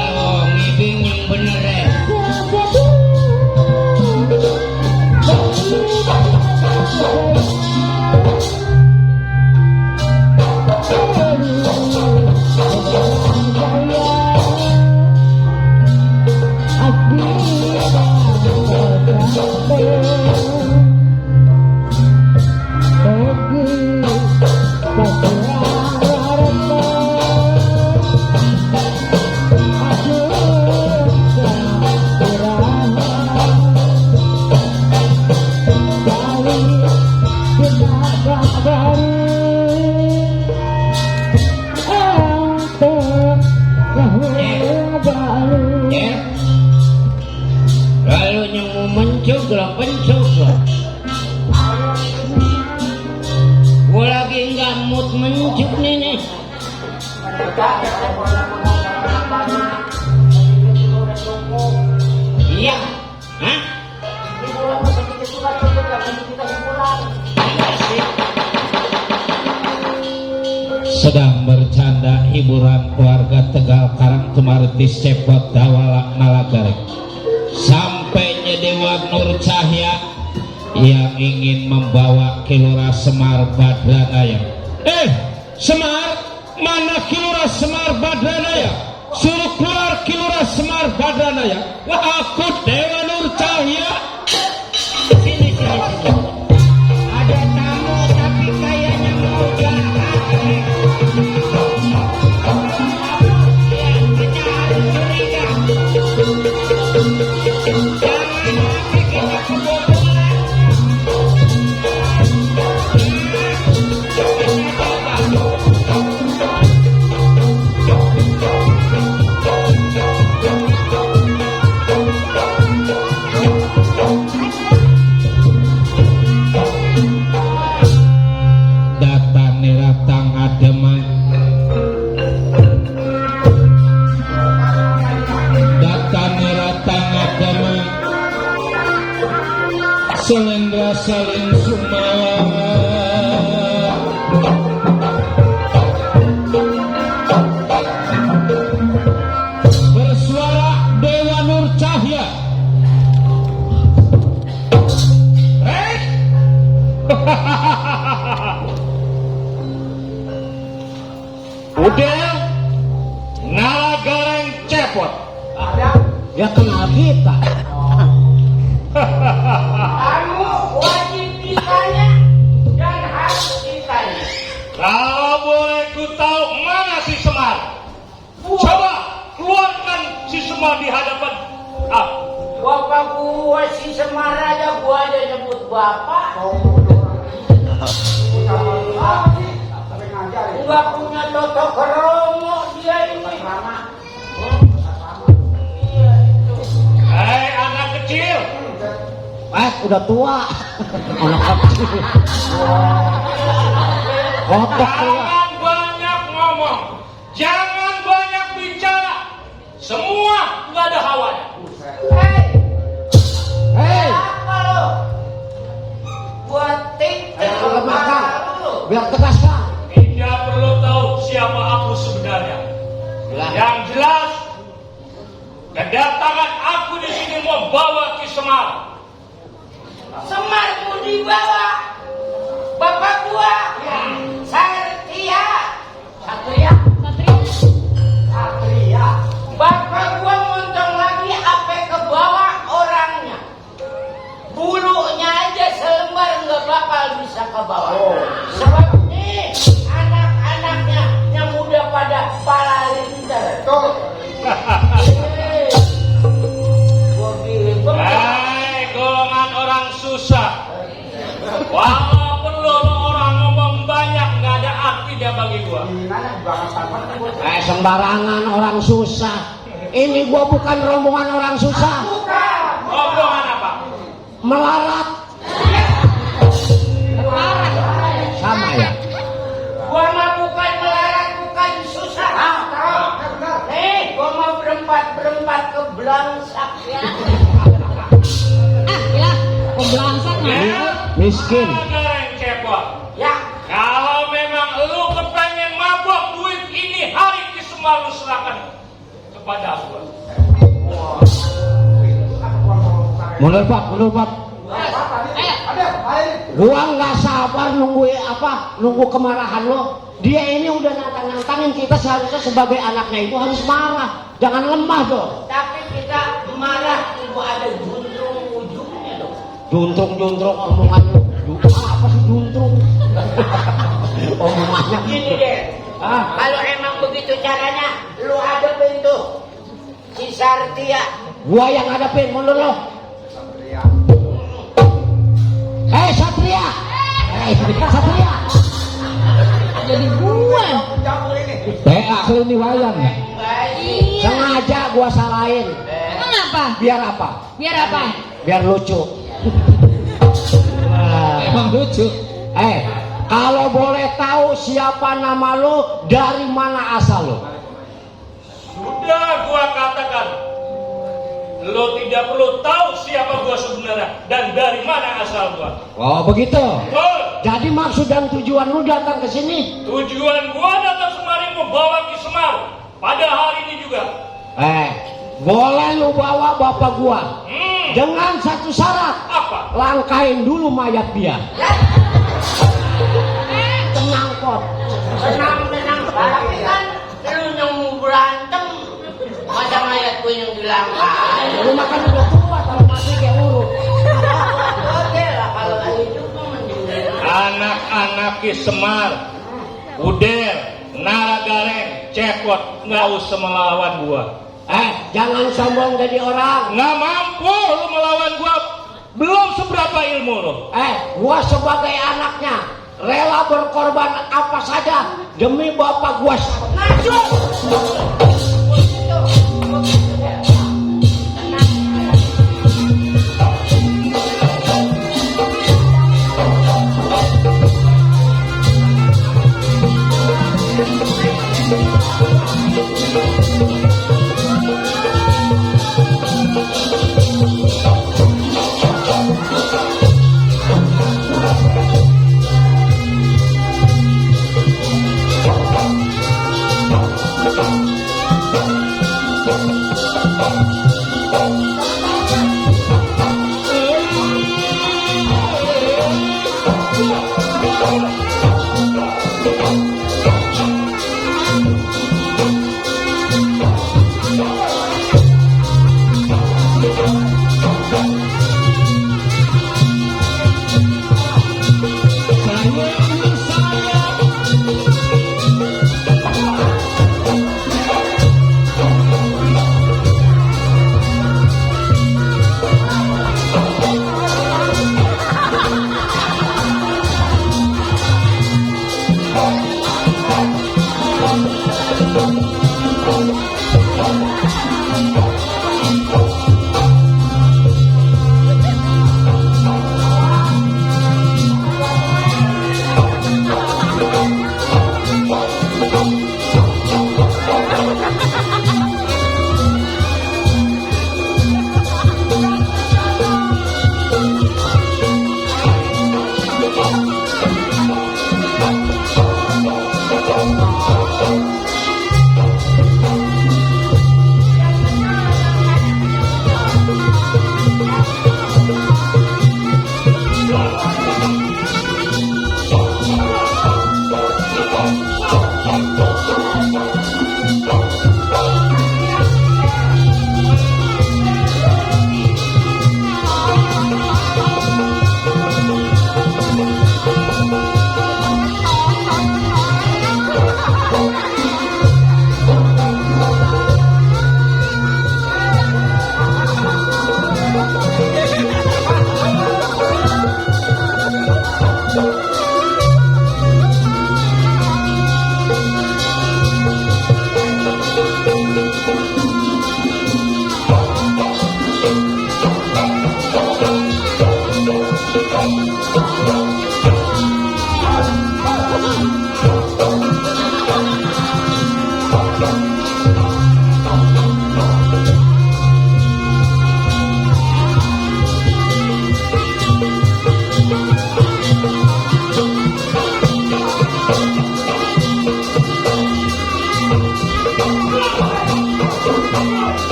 Kalau ngibing yang bener ya. Ya. Kalau yang mau mencuk lah pencuk lah. Gua lagi nggak mood mencuk nih. Iya. Hah? Sedang bercanda hiburan keluarga Tegal Karang Tumartis Cepot Dawala Nalagarek. Sampainya Dewa Nur Cahya yang ingin membawa Kelora Semar Badranaya Semar, mana Kilurah Semar Badranaya? Suruh keluar Kilurah Semar Badranaya. Wah, aku Dewa Nur Cahya. Sini. Ada tamu tapi kayaknya mau jahat. Ya, kita harus curiga. Jangan sampai kita kebobolan. Selendra salin sumawa bersuara Dewa Nur Cahya. Udah Nala Gareng cepot. Ya kenal kita. Kamu wajib ditanya dan harus ditanya. Kalau boleh ku tahu mana si Semar? Coba keluarkan si Semar di hadapan aku. Bapak gua si Semar aja gua aja nyebut bapak. Enggak punya toto keromo dia ini. Hei anak kecil, Udah tua. Anak kecil. Kotok tua. jangan banyak ngomong, jangan banyak bicara. Semua nggak ada hawanya. Hei, Apa lo? Buat tik makan. Biar tegas Pak. Tidak perlu tahu siapa aku sebenarnya. Yang jelas, kedatangan aku di sini membawa Ki Semar. Semar mau dibawa. Bapak gua Satria. Bapak gua montong lagi apa ke bawah orangnya. Bulunya aja selembar nggak bakal bisa ke bawah. Sebab nih anak-anaknya yang udah pada palalinter. Gua bilang Hei golongan orang susah. Walaupun lo orang ngomong banyak, nggak ada artinya bagi gua. Sembarangan orang susah. Ini gua bukan rombongan orang susah. Rombongan apa? Melarat. Sama ya. gua mah bukan melarat, bukan susah. Nih, gua mau berempat ke belangsak ya. Miskin. Gareng cepot. Ya, Kalau memang lu kepengen mabok duit ini hari Ki Semar lu serahkan kepada aku. Mundur Pak. Gua nggak sabar nunggu kemarahan lo. Dia ini udah nantangin kita, seharusnya sebagai anaknya itu harus marah, jangan lemah dong. tapi kita marah itu ada juntrung ujungnya dong. Juntrung omongan lu. Apa sih juntrung? Omongannya. Gini deh, kalau emang begitu caranya, lu hadapin tuh si Sartia. Gua yang ngadepin, mundur lo. Satria. Satria. Jadi gue. Ini wayang ya. Iya. Sengaja gua salahin. Emang apa? Biar apa? Biar apa? Biar lucu. Emang lucu. Kalau boleh tahu siapa nama lo, dari mana asal lo? Sudah gua katakan, lo tidak perlu tahu siapa gua sebenarnya dan dari mana asal gua. Oh begitu. Betul. Jadi maksud dan tujuan lu datang ke sini? Tujuan gua datang kemari membawa Ki Semar pada hari ini juga. Boleh lu bawa bapak gua dengan satu syarat. Apa? Langkain dulu mayat dia. Tenang repot. Tenang, tapi kan lu yang mau berantem macam ayat gue yang dilangkai. Lu makan udah tua kalau masih kayak urut. Oke lah kalau hidup mah mending. Anak-anak Ki Semar, Uder, Naragareng, Cekot, nggak usah melawan gua. Jangan sombong jadi orang. Nggak mampu lu melawan gua. Belum seberapa ilmu lu. Gua sebagai anaknya rela berkorban apa saja demi bapak gua.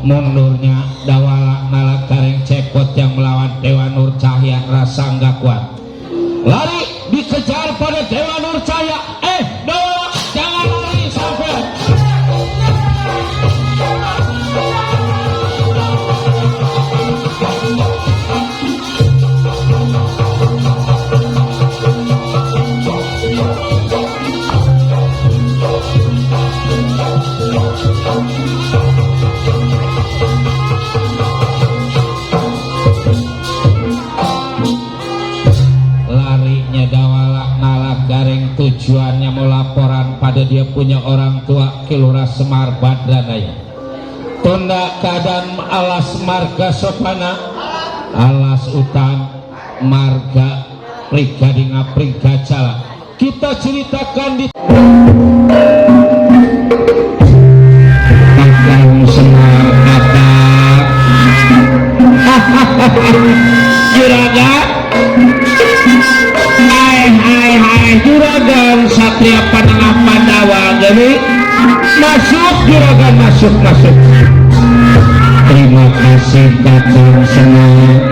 mundurnya Dawala Nala Gareng Cekot yang melawan Dewa Nur Cahya rasa nggak kuat. Lari dikejar pada Dewa Nur Cahya. Dawala jangan lari sampai. Larinya Dawala Nala Gareng tujuannya mau laporan pada dia punya orang tua Kilurah Semar Badranaya. Tunda keadaan alas marga sopana, alas utan marga prigadinga prigacala. Kita ceritakan di Kakang Semar kata Juragan, hai Juragan Satria Panengah Pandawa gini. Masuk Juragan, masuk. Terima kasih Kakang Semar.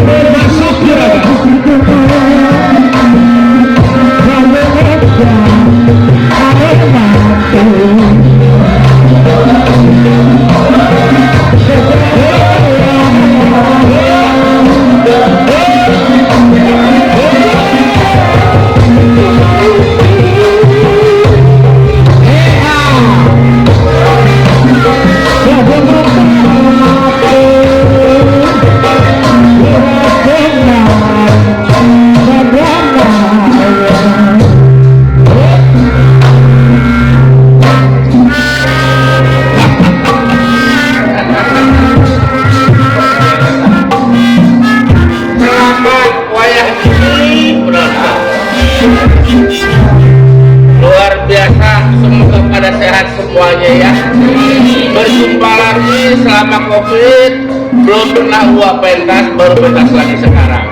Masuk Juragan. Luar biasa, semoga pada sehat semuanya ya. Berjumpa lagi selama COVID, belum pernah uap pentas, baru pentas lagi sekarang.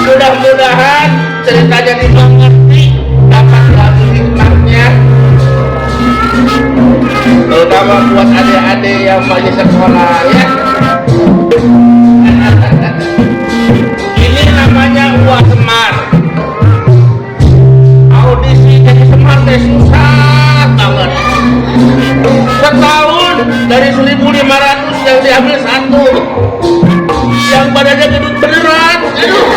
Mudah-mudahan ceritanya dimengerti, dapat lagi hikmahnya, terutama buat adik-adik yang masih sekolah ya. Ini namanya Uwa Semar. Audisi jadi Semar teh susah banget. Setahun dari 1.500 yang diambil satu, yang badannya gendut beneran. Aduh.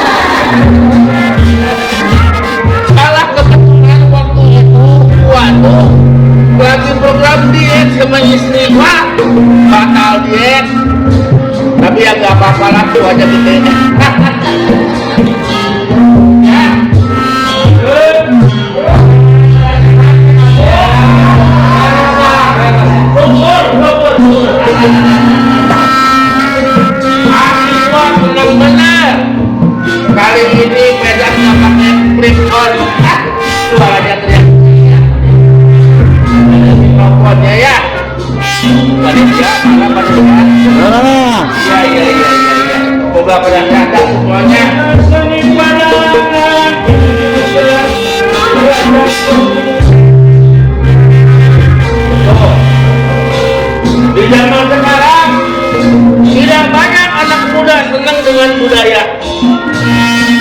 Kalah kebetulan waktu itu waduh lagi program diet sama istri Pak, batal diet. Tapi ya gak apa-apa lah, tuh aja gede. Ya. Senang bener. Kali ini Medan nggak pakai flip on. Suaranya teriak. Ada mikrofonnya ya. Panitia, mana panitia? Iya. Semoga pada datang semuanya. Di zaman sekarang tidak banyak anak muda senang dengan budaya.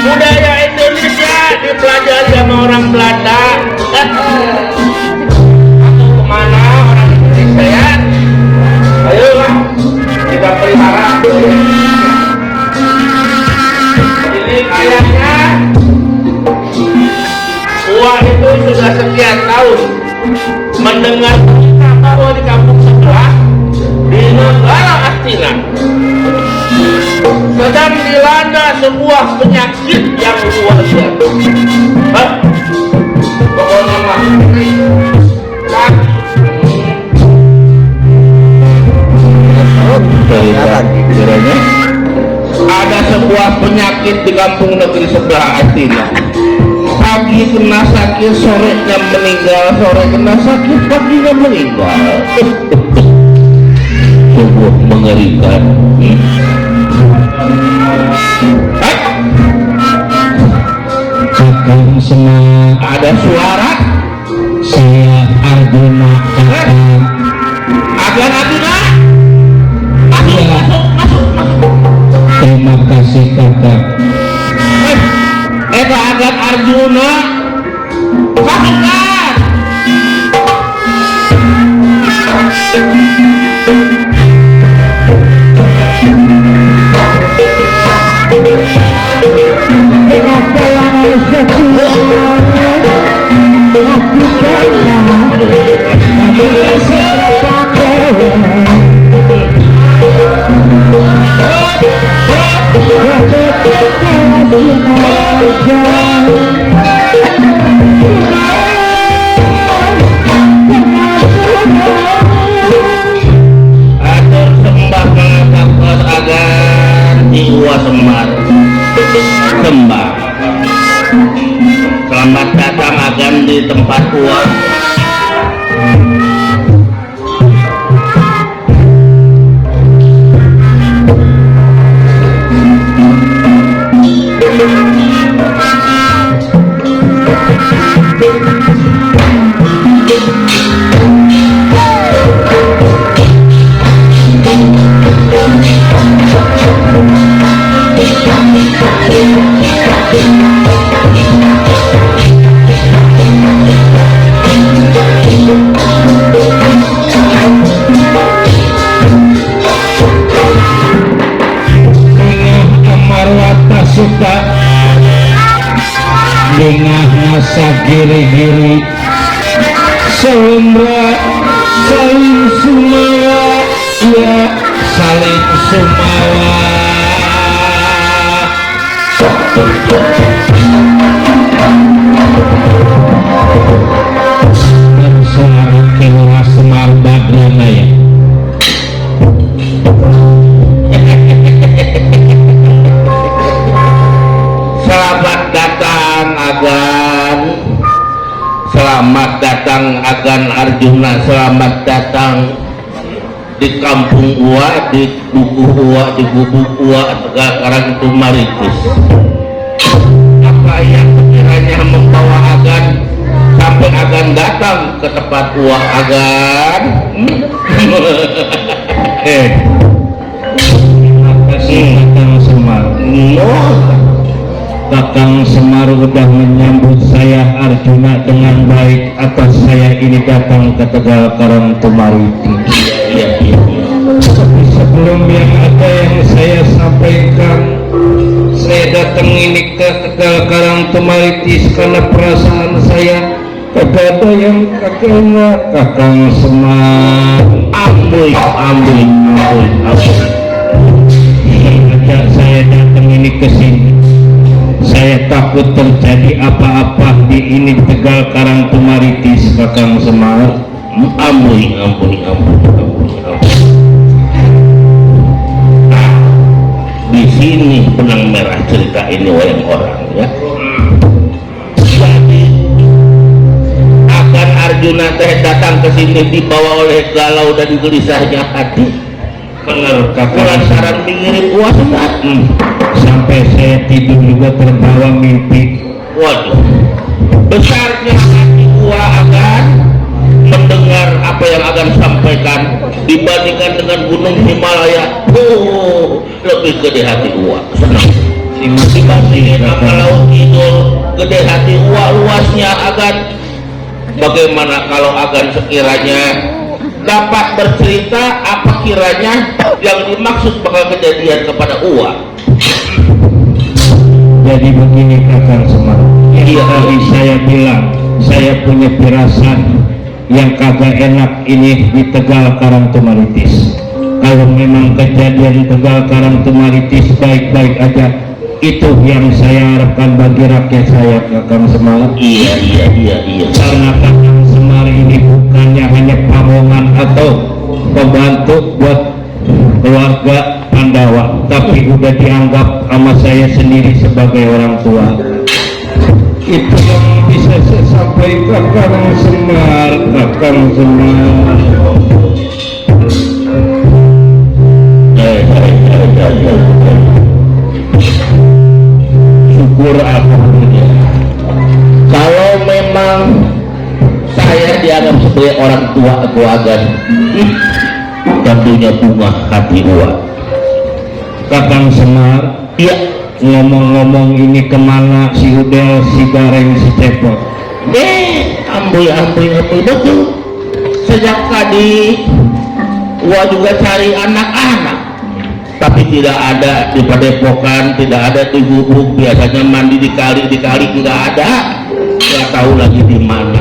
Budaya Indonesia dipelajari sama orang Belanda. Atau kemana orang Indonesia ya? Ayolah kita pelihara. Ini kayaknya Uwa itu sudah sekian tahun mendengar berita bahwa di kampung sebelah di negara Astina sedang dilanda sebuah penyakit yang luar biasa. Pokoknya mah ada sebuah penyakit di kampung negeri sebelah Astina. Pagi kena sakit, sorenya meninggal, sore kena sakit, paginya meninggal. sungguh mengerikan. Kakang Semar, Ada suara saya Arjuna Kakang. agan Arjuna. Iya, terima kasih Kakang. Eta agan Arjuna. Kakang. Atur sembah kakak agan Iwa Semar. Sembah. Selamat datang agan di tempat uang. Amarwata suka dengah ngasa giri-giri Selendra saling sumawa, ya saling sumawa. Bersama Kilurah Semar Badranaya. Selamat datang agan. Selamat datang agan Arjuna. Selamat datang di kampung Uwa, di dukuh Uwa, di gubuk Uwa, Tegal Karang Tumaritis. Apa yang sekiranya membawa agan sampai agan datang ke tempat Uwa agan? Terima kasih Kakang Semar. Kakang Semar sudah menyambut saya Arjuna dengan baik atas saya ini datang ke Tegal Karang Tumariti. Iya. Tapi sebelum yang ada yang saya sampaikan, saya datang ini ke Tegal Karang Tumaritis karena perasaan saya kagak ada yang Kakang Semar. Ambuy. Sengaja saya datang ini ke sini. Saya takut terjadi apa-apa di ini Tegal Karang Tumaritis, Kakang Semar. Ambuy. Di sini benang merah cerita ini wayang orang ya. Jadi akan Arjuna teh datang ke sini dibawa oleh galau dan gelisahnya hati. Benar Kakang. Penasaran mengirim uang sunat. Sampai saya tidur juga terbawa mimpi. Waduh, besarnya hati uang akan mendengar apa yang akan sampaikan dibandingkan dengan gunung Himalaya. Lebih gede hati uang. Senang. Dibandingkan sama laut Kidul, gede hati uang luasnya akan. Bagaimana kalau akan sekiranya dapat bercerita apa kiranya yang dimaksud bakal kejadian kepada uang? Jadi begini Kakang Semar. Yang tadi saya bilang, saya punya firasat yang kagak enak ini di Tegal Karang Tumaritis. Kalau memang kejadian di Tegal Karang Tumaritis baik-baik aja, itu yang saya harapkan bagi rakyat saya, Kakang Semar. Iya. Karena Kakang Semar ini bukannya hanya pamongan atau pembantu buat keluarga Pandawa, tapi udah dianggap sama saya sendiri sebagai orang tua. Itu yang bisa saya sampaikan Kakang Semar. ya. Syukur alhamdulillah. Kalau memang saya dianggap sebagai orang tua keluarga, tentunya bunga hati uang. Kakang Semar, iya, ngomong-ngomong ini kemana si Udel, si Gareng, si Cepot? Ambil betul. Sejak tadi gua juga cari anak-anak, tapi tidak ada di padepokan, tidak ada di gubuk. Biasanya mandi di kali nggak ada. Nggak tahu lagi di mana.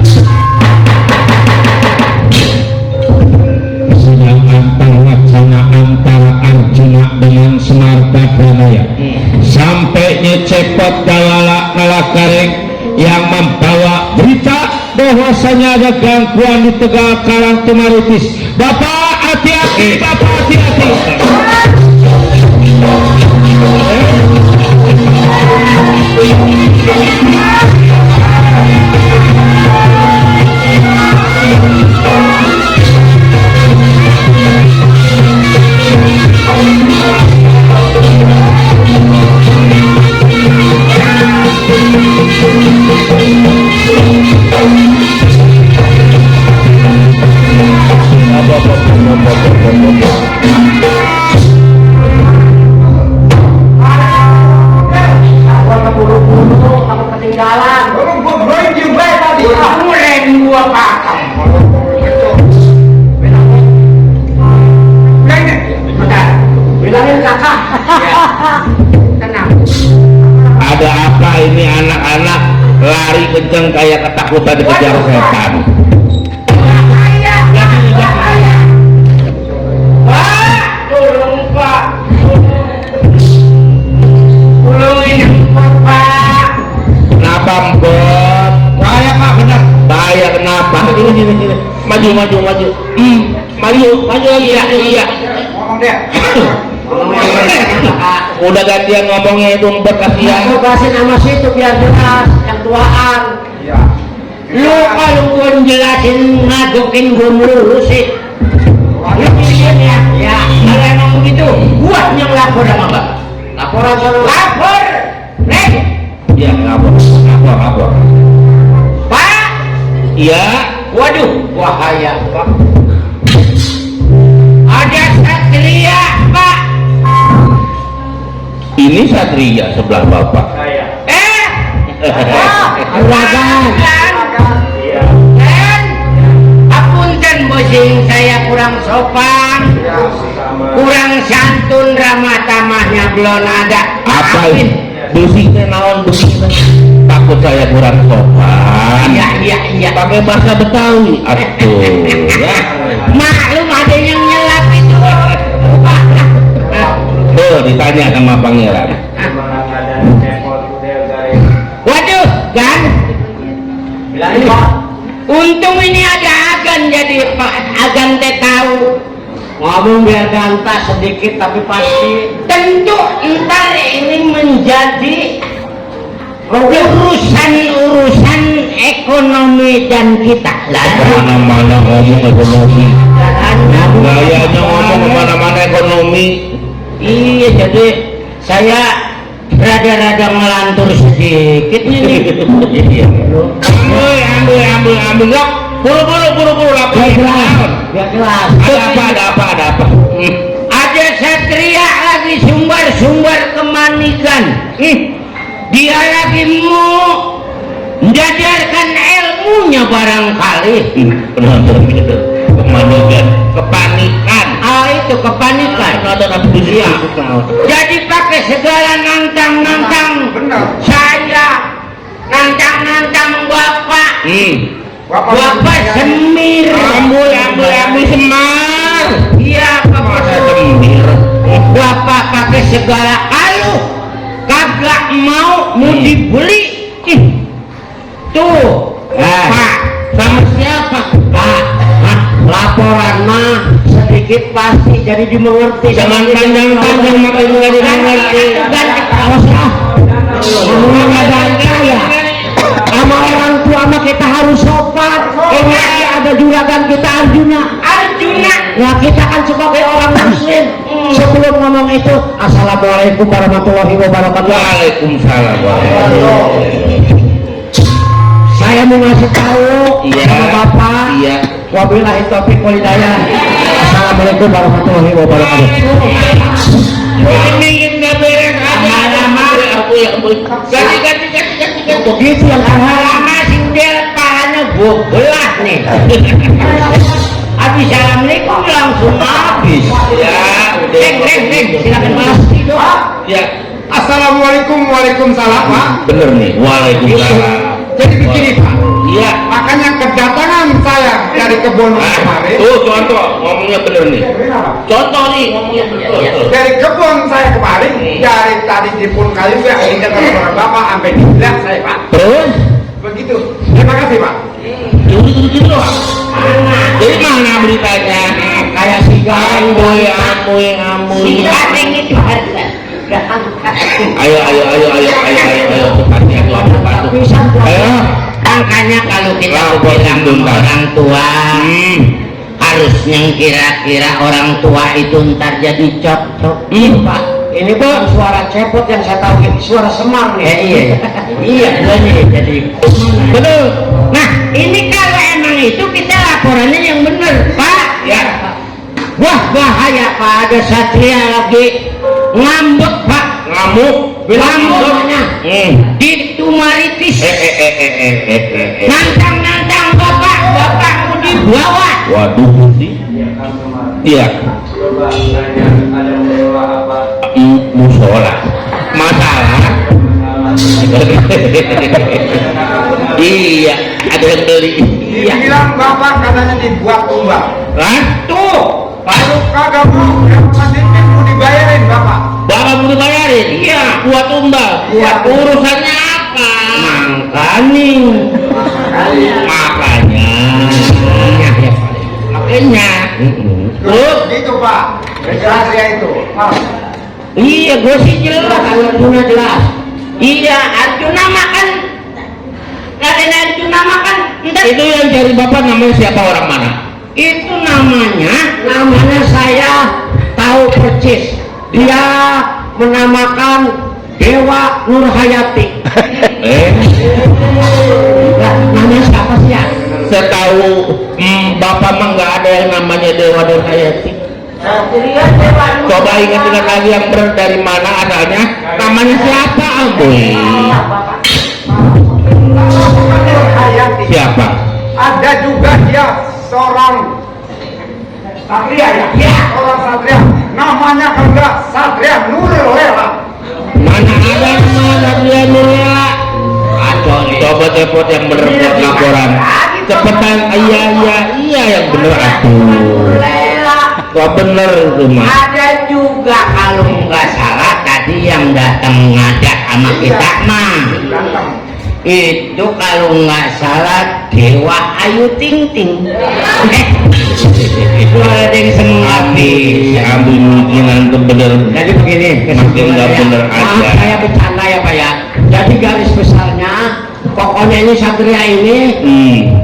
Sedang antara antara Arjuna dengan Semar Badranaya. Sampainya Cepot Nalakareng yang membawa berita bahwasanya ada gangguan di Tegal Karang Tumaritis. Bapak hati-hati, Bapak hati-hati. Ada apa ini anak-anak lari kenceng kayak ketakutan dikejar setan? Tolong Pak, tolongin Pak. Kenapa Mbok? Bahaya Pak, benar. Bahaya kenapa? Ini. Maju. Maju lagi ya. Iya. Ngomong deh. Udah gantian ngomongnya itu Mbok, kasihan. Aku kasih nama situ biar jelas yang tuaan. Iya. Lu kalau gua jelasin ngadukin gua mulu sih. Lu pikir ya, kalau emang begitu, gua yang lapor sama Bang. Laporan sama lapor. Nek. Iya, lapor. Pak. Iya. Waduh, bahaya, Pak. Ada satria, Pak. Ini satria sebelah Bapak. Juragan. Iya. Dan apunten bosing saya kurang sopan, kurang santun, ramah tamahnya belum ada. Apa ini? Bisinya naon begini? Takut saya kurang sopan. Iya. Pakai bahasa Betawi. Aduh, ya. Maklum ada yang nyelap itu. Tuh ditanya sama pangeran. Waduh, kan? Bilangin Pak. Untung ini ada agan, jadi Pak agan teh tahu. Ngomong biar gantah sedikit tapi pasti. Tentu ntar ini menjadi urusan ekonomi dan kita. Mana-mana ngomong ekonomi. Gayanya ngomong kemana-mana ekonomi. Iya, jadi saya rada-rada melantur sedikit nih. Ambil loh. Buru-buru lapor. Biar jelas. Ada apa? Ada satria lagi sumber kemanikan. Dia lagi mau menjajarkan ilmunya barangkali. Kemanikan, kepanikan. Itu kepanikan. Iya. Jadi pakai segala nantang-nantang. Benar. Saya nantang-nantang Bapak. Bapak Semir. Ambil Semar. Iya, Bapak Semir. Bapak pakai segala kagak mau dibeli. Tuh, Pak, sama siapa? Pak, laporan mah sedikit pasti jadi dimengerti. Jangan panjang-panjang maka juga dimengerti. Awas ya. Ngomongnya bangga ya. Sama orang tua mah kita harus sopan. Ini ada juragan kita Arjuna. Nah kita kan sebagai orang muslim sebelum ngomong itu, assalamualaikum warahmatullahi wabarakatuh. Waalaikumsalam. Saya mau ngasih tahu Iya. sama bapak. Iya. Wabillahi taufiq wal hidayah. Assalamualaikum warahmatullahi wabarakatuh. Ini nggak beres Lama-lama. ganti. Begitu yang lama sindel palanya belah nih. Habis assalamualaikum langsung habis. Ya, udah. Neng, silakan mas itu. Ya, Assalamualaikum, waalaikumsalam Pak. bener nih. Waalaikumsalam. Jadi begini Pak, Iya. makanya kedatangan saya dari kebun kemarin. Tuh contoh ngomongnya bener nih. Contoh nih ngomongnya bener. Dari kebun saya kemarin, dari tadi di pun kayu ya, ini kata suara Bapak sampai di bilang saya Pak. Terus? Begitu. Terima kasih Pak. Gitu doang. Dari mana beritanya? Kayak si Amoy. Neng itu harga. Ayo. Tepatnya Ayo. Makanya kalau kita Lapor bilang tuntas. orang tua, harusnya kira-kira orang tua itu ntar jadi cocok. Pak, ini bukan suara cepot yang saya tahu, ini suara Semar nih. Iya, jadi Betul. Nah, ini kalau emang itu kita laporannya yang benar, Pak. Ya. Wah, bahaya Pak, ada satria lagi ngambek, Pak. Ngamuk. Ngambeknya di Tumaritis. Nantang Bapak mau dibawa. Waduh sih. Iya. Musola. Masalah. Iya, ada yang beli. Iya. Bilang Bapak katanya dibuat tumbang. Hah? Tuh, baru kagak mau, yang sedikit mau dibayarin Bapak. Bapak mau dibayarin? Iya. Buat tumbal. Iya. Urusannya apa? Makanya. Makanya. Terus gitu Pak, jelas ya itu. Iya, gue sih jelas, Arjuna jelas. Iya, Arjuna makan. Raden Arjuna makan. Itu yang cari bapak namanya siapa, orang mana? Itu namanya saya tahu persis. Dia menamakan Dewa Nurhayati. Nah, namanya siapa sih ya? Saya tahu bapak mah nggak ada yang namanya Dewa Nurhayati. Satria Dewa Coba ingat-ingat lagi yang benar dari mana asalnya. Namanya siapa, Amboy? Nurhayati. Siapa? Ada juga dia seorang satria ya? Ya. Seorang satria. Namanya enggak Satria Nurlela. Mana ada nama Satria Nurlela? Coba cepot yang benar buat laporan. Cepetan, iya yang benar atuh. Kok bener itu mah? Ada juga kalau nggak salah tadi yang datang ngajak sama kita mah. Itu kalau nggak salah Dewa Ayu Ting Ting. Itu ada yang seneng Habis ambil mungkinan itu bener. Jadi begini, Makin nggak bener maaf aja. saya bercanda ya Pak ya. Jadi garis besarnya, pokoknya ini Satria ini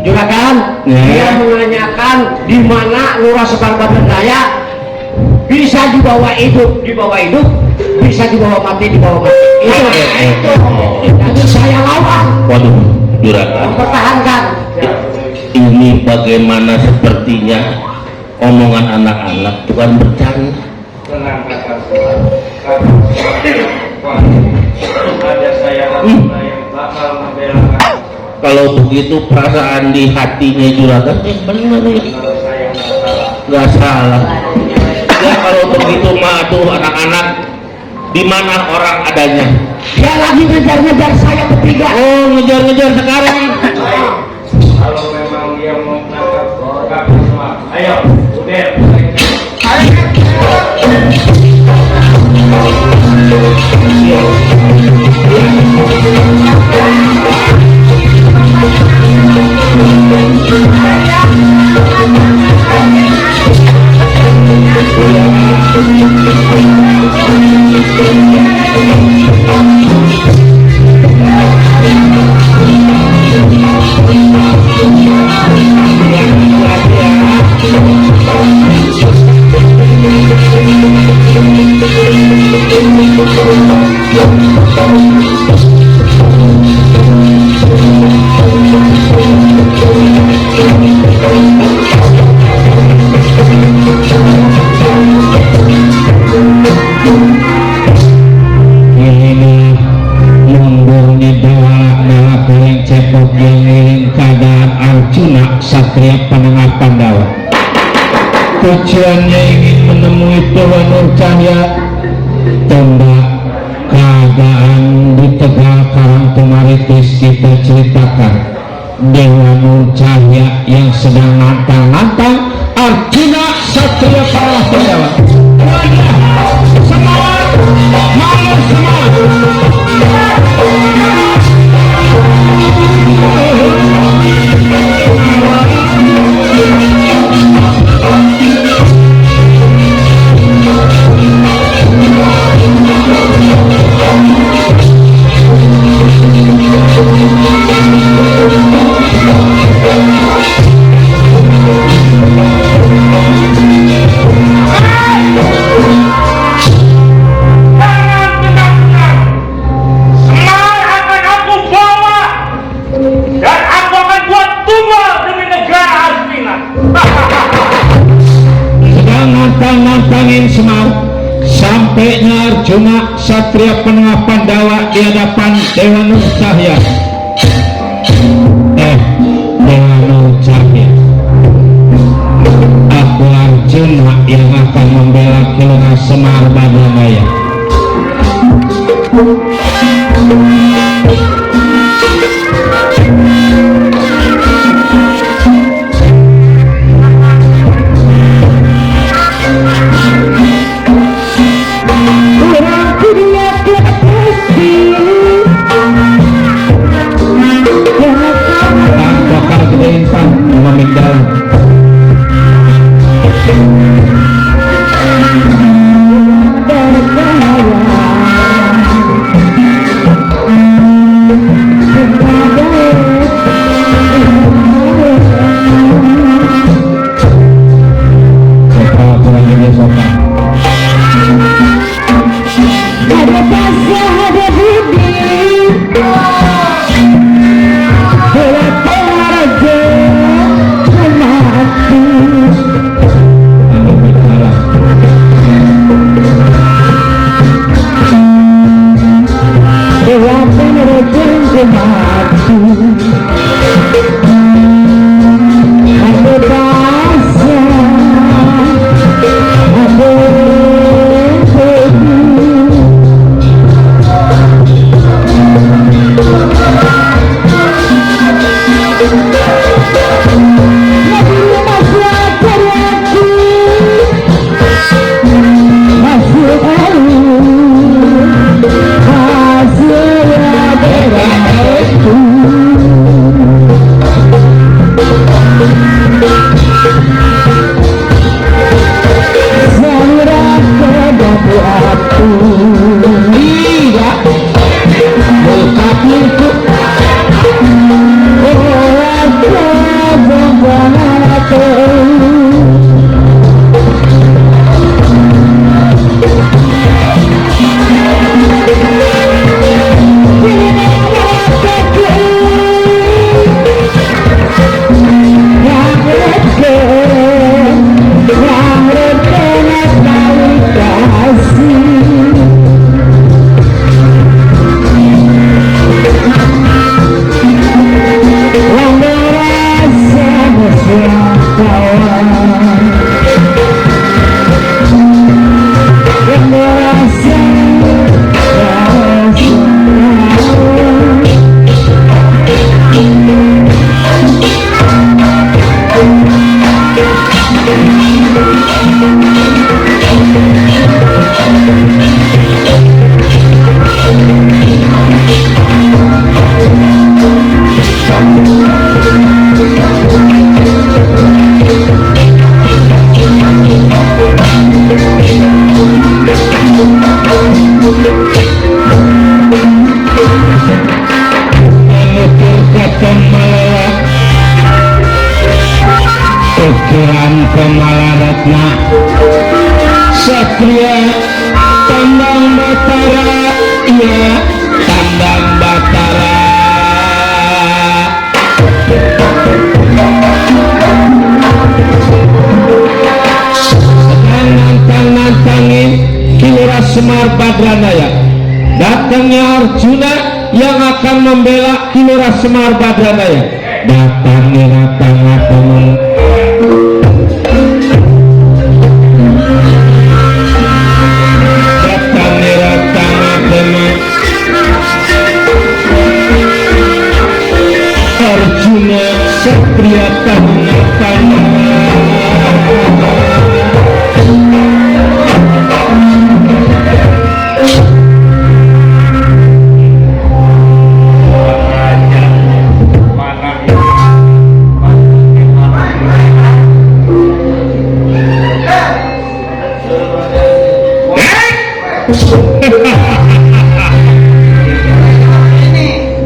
juragan, Ya. dia menanyakan di mana Lurah Sekarbadaya bisa dibawa hidup, bisa dibawa mati. Itu. Jadi saya lawan, Waduh, juragan. mempertahankan. Ini bagaimana sepertinya omongan anak-anak bukan bercanda. Kalau begitu perasaan di hatinya juragan benar ya. Nggak salah. Ya kalau begitu mah tuh anak-anak, di mana orang adanya? Dia lagi ngejar-ngejar saya bertiga. Oh, ngejar-ngejar sekarang. Kalau memang dia mau menangkap semua, ayo, udah. Ayo. Arjuna Satria Penengah Pandawa. Tujuannya ingin menemui Dewa Nurcahya. Tenda keadaan di Tegal Karangtumaritis kita ceritakan. Dewa Nurcahya yang sedang nantang-nantang Arjuna Satria Penengah Pandawa. Semangat, malam semangat. Nantangin Semar. Sampainya Arjuna Satria Penengah Pandawa di hadapan Dewa Nurcahya. Dewa Nurcahya, aku Arjuna yang akan membela Kilora Semar Badranaya. Kemalaratna Satria Tandang Batara, ya Tandang Batara. Sedang nantang-nantangin Kilora Semar Badranaya. Datangnya Arjuna yang akan membela Kilora Semar Badranaya. datang teman Arjuna Satria Tahanatana.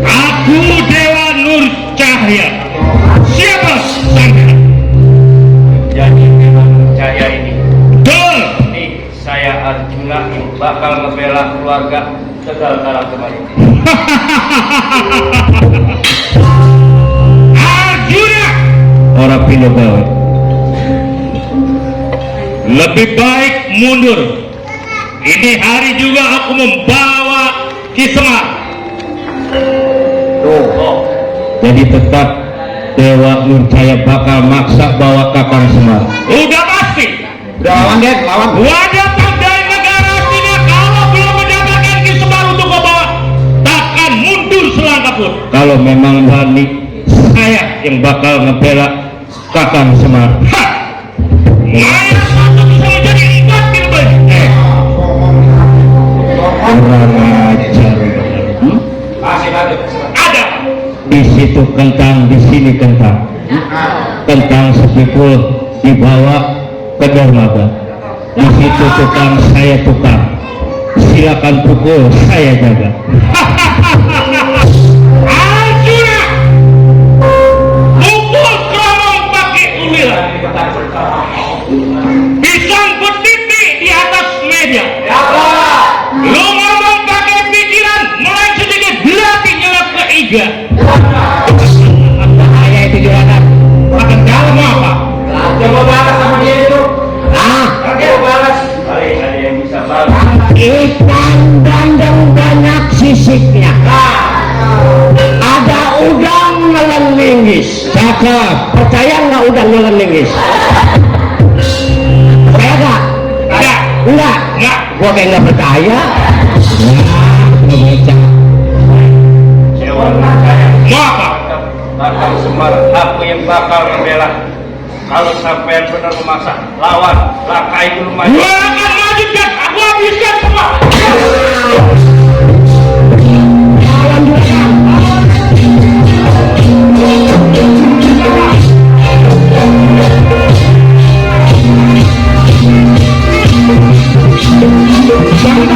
Aku Dewa Nur Cahya. Siapa Anda? Jadi memang saya ini. Betul. Ini saya Arjuna yang bakal membela keluarga Tegal Karang kemarin. Arjuna. Orang pilih gawe. Lebih baik mundur. Ini hari juga aku membawa Ki Semar. Jadi tetap Dewa Nurjaya bakal maksa bawa Kakang Semar. Udah pasti. Udah lawan deh, lawan. Wajah pandai negara Cina kalau belum mendapatkan Ki Semar untuk membawa, takkan mundur selangkah pun. Kalau memang berani, saya yang bakal ngebela Kakang Semar. Ha! Mayat satu bisa menjadi 4 kilobay. Kurang ajar. Ada di situ kentang, di sini kentang. Kentang sepikul dibawa ke dermaga. Di situ tukang, saya tukang. Silakan pukul, saya jaga. Arjuna, pukul keromong pakai ulir. Pisang berdiri di atas meja. Lu ngomong pakai pikiran, mulai sedikit berarti nyelap ke iga. Bahaya itu juragan. Makan dalam apa? Coba balas sama dia itu. Coba balas. Ada yang bisa balas. Ikan bandeng banyak sisiknya. Ada udang nelen linggis. Cakep. Percaya nggak udang nelen linggis? Percaya nggak? Ada. Enggak. Enggak. Gua kayak nggak percaya. Dewa Nurjaya. Mau apa? Kakang Semar, aku yang bakal membela. Kalau sampai benar memaksa, lawan, lakai dulu maju. Gua akan lanjutkan. Aku habiskan semua. Lawan juragan. Jangan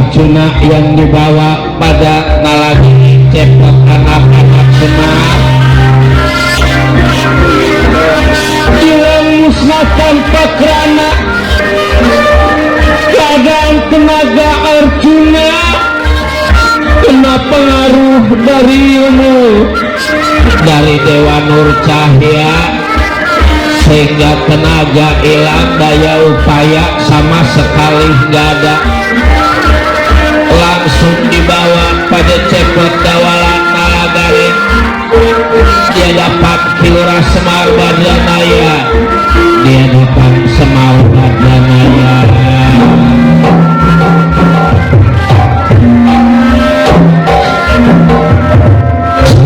Arjuna yang dibawa pada nalagi cepot anak-anak Semar hilang musnah tanpa kerana keadaan tenaga Arjuna kena pengaruh dari ilmu dari Dewa Nur Cahya sehingga tenaga hilang, daya upaya sama sekali nggak ada. Langsung dibawa pada cepot dawalan Nalagari, dia dapat Kilura Semar Badranaya, dia dapat Semar Badranaya.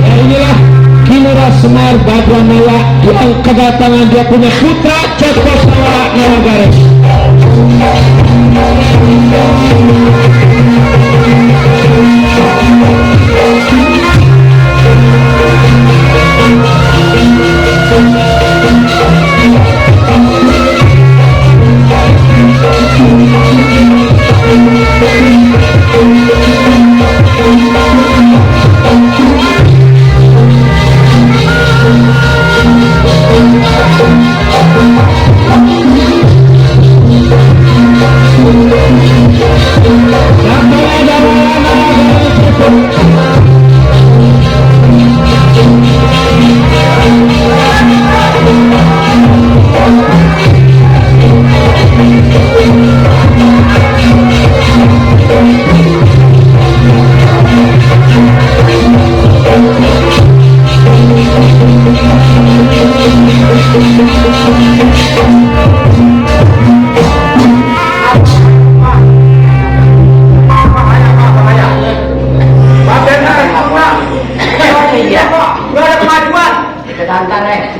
Inilah Kilura Semar Badranaya yang kedatangan dia punya putra cepot dawalan Nalagari.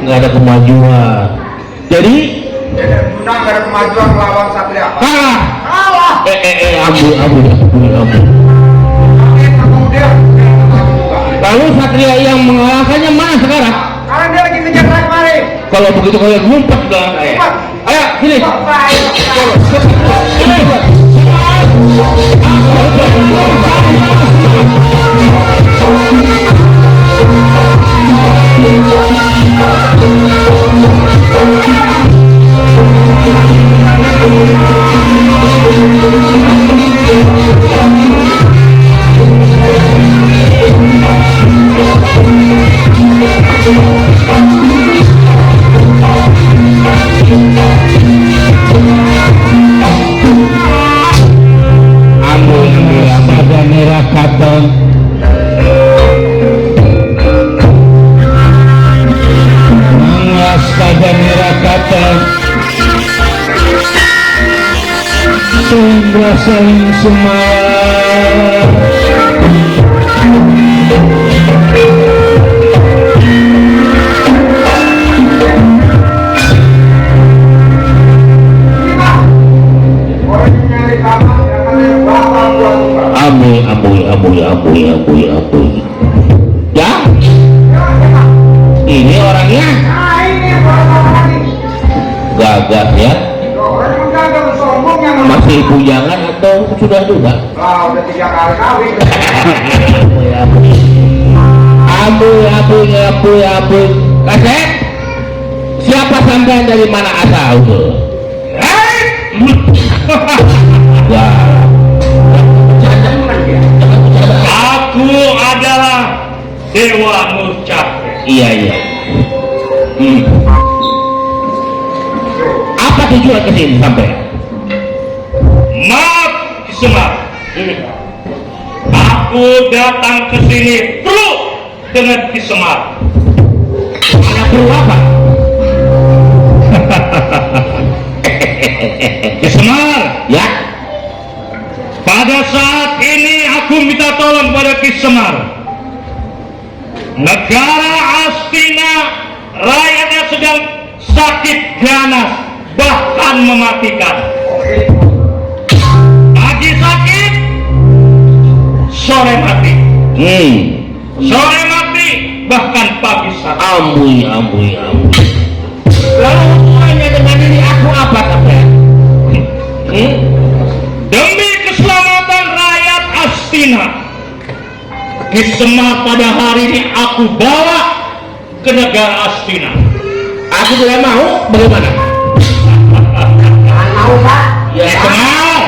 Nggak ada kemajuan. Jadi Arjuna nggak ada kemajuan melawan Satria. kalah. Ampun. Kemudian Lalu Satria yang mengalahkannya mana sekarang? sekarang dia lagi ngejar naik mari. Kalau begitu kalian ngumpet ke belakang saya. Ayo sini. Pada merah katon Manglas pada merah katon Sembra saling semar Ampun. Ya? Ini orangnya Nah ini yang orang ini. gagah ya. Orang mengagal sombong yang Masih bujangan atau sudah juga? udah 3 kali kawin. Ampun. Kasep, siapa sampean dari mana asal tuh? Wah. Aku adalah Dewa Nur Cahya. Iya. Apa tujuan kesini sampai? Maaf, Ki Semar. Aku datang ke sini perlu dengan Ki Semar. Ada perlu apa? Ki Semar, Ya, pada saat ini aku minta tolong pada Ki Semar. Negara Astina, rakyatnya sedang sakit ganas, bahkan mematikan. Pagi sakit, sore mati. Sore mati, bahkan pagi sakit. Ambui. Lalu hubungannya dengan diri aku apa sampai? Demi keselamatan rakyat Astina. Ki Semar pada hari ini aku bawa ke negara Astina. Aku tidak mau, bagaimana? Mau Pak? Ki Semar,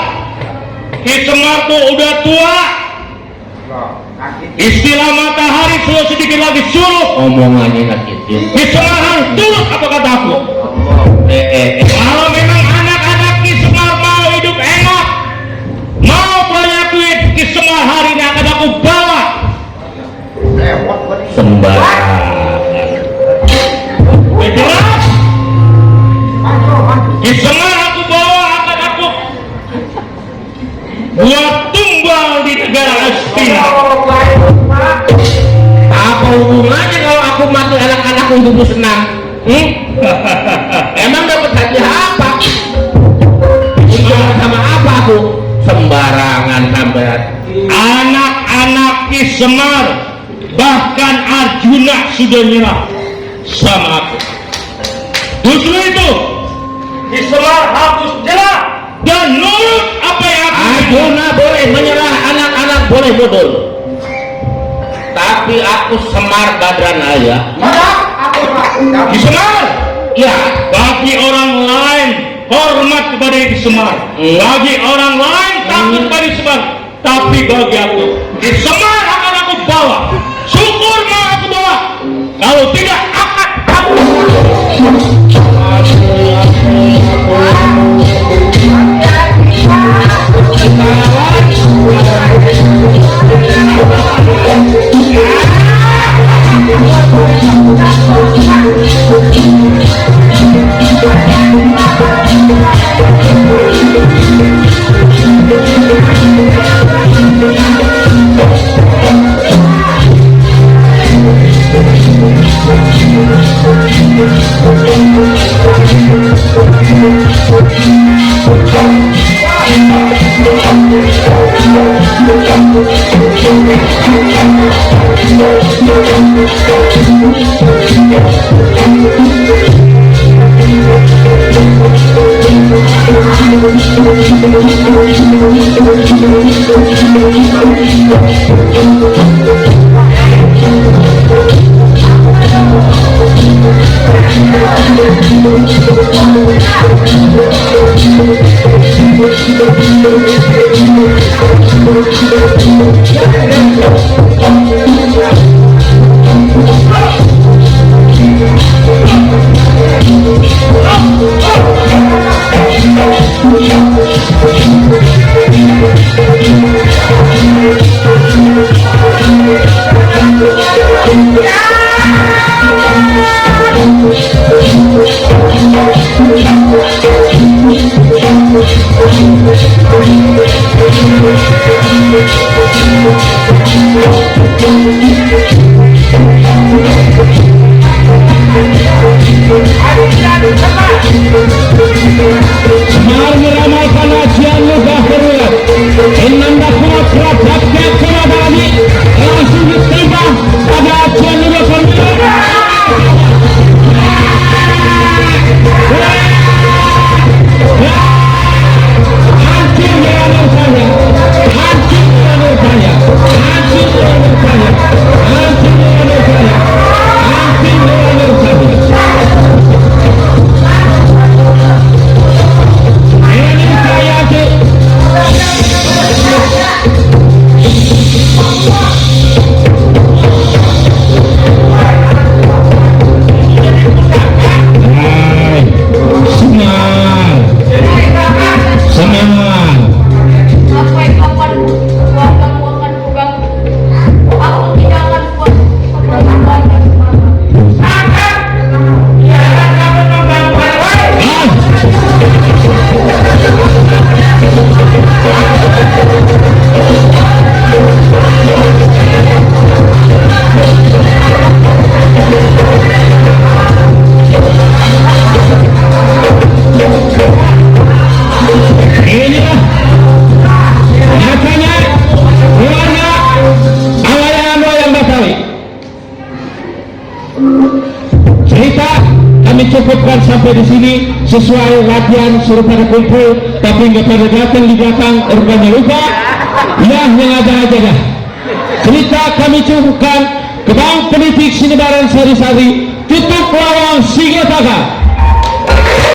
Ki Semar tuh udah tua. Istilah matahari sudah sedikit lagi suruh. Omongannya nak itu. Ki Semar harus turut apa kata aku. Kalau memang anak-anak Ki Semar mau hidup enak, mau banyak duit, Ki Semar hari ini akan aku bawa. Sembarangan. Jelas? Ki Semar aku bawa akan aku buat tumbal di negara Astina. Apa hubungannya kalau aku mati anak-anakku hidup senang? Emang dapat hadiah apa? Untung sama apa aku? Sembarangan sampean. Anak-anak Ki Semar, bahkan Arjuna sudah nyerah sama aku. Justru itu Ki Semar harus nyerah dan nurut apa yang aku Arjuna boleh menyerah, anak-anak boleh mundur. Tapi aku Semar Badranaya. Ki Semar, Ya, bagi orang lain hormat kepada Ki Semar, bagi orang lain takut pada Ki Semar, tapi bagi aku Ki Semar akan aku bawa. Syukur mau aku bawa, kalau tidak akan aku. cukupkan sampai di sini. Sesuai latihan suruh pada kumpul, tapi nggak pada datang di belakang, rupanya lupa. Ya, yang ada aja dah. Cerita kami cukupkan. Kebang politik Sinebaran Sari-Sari tutup lawang Singataka.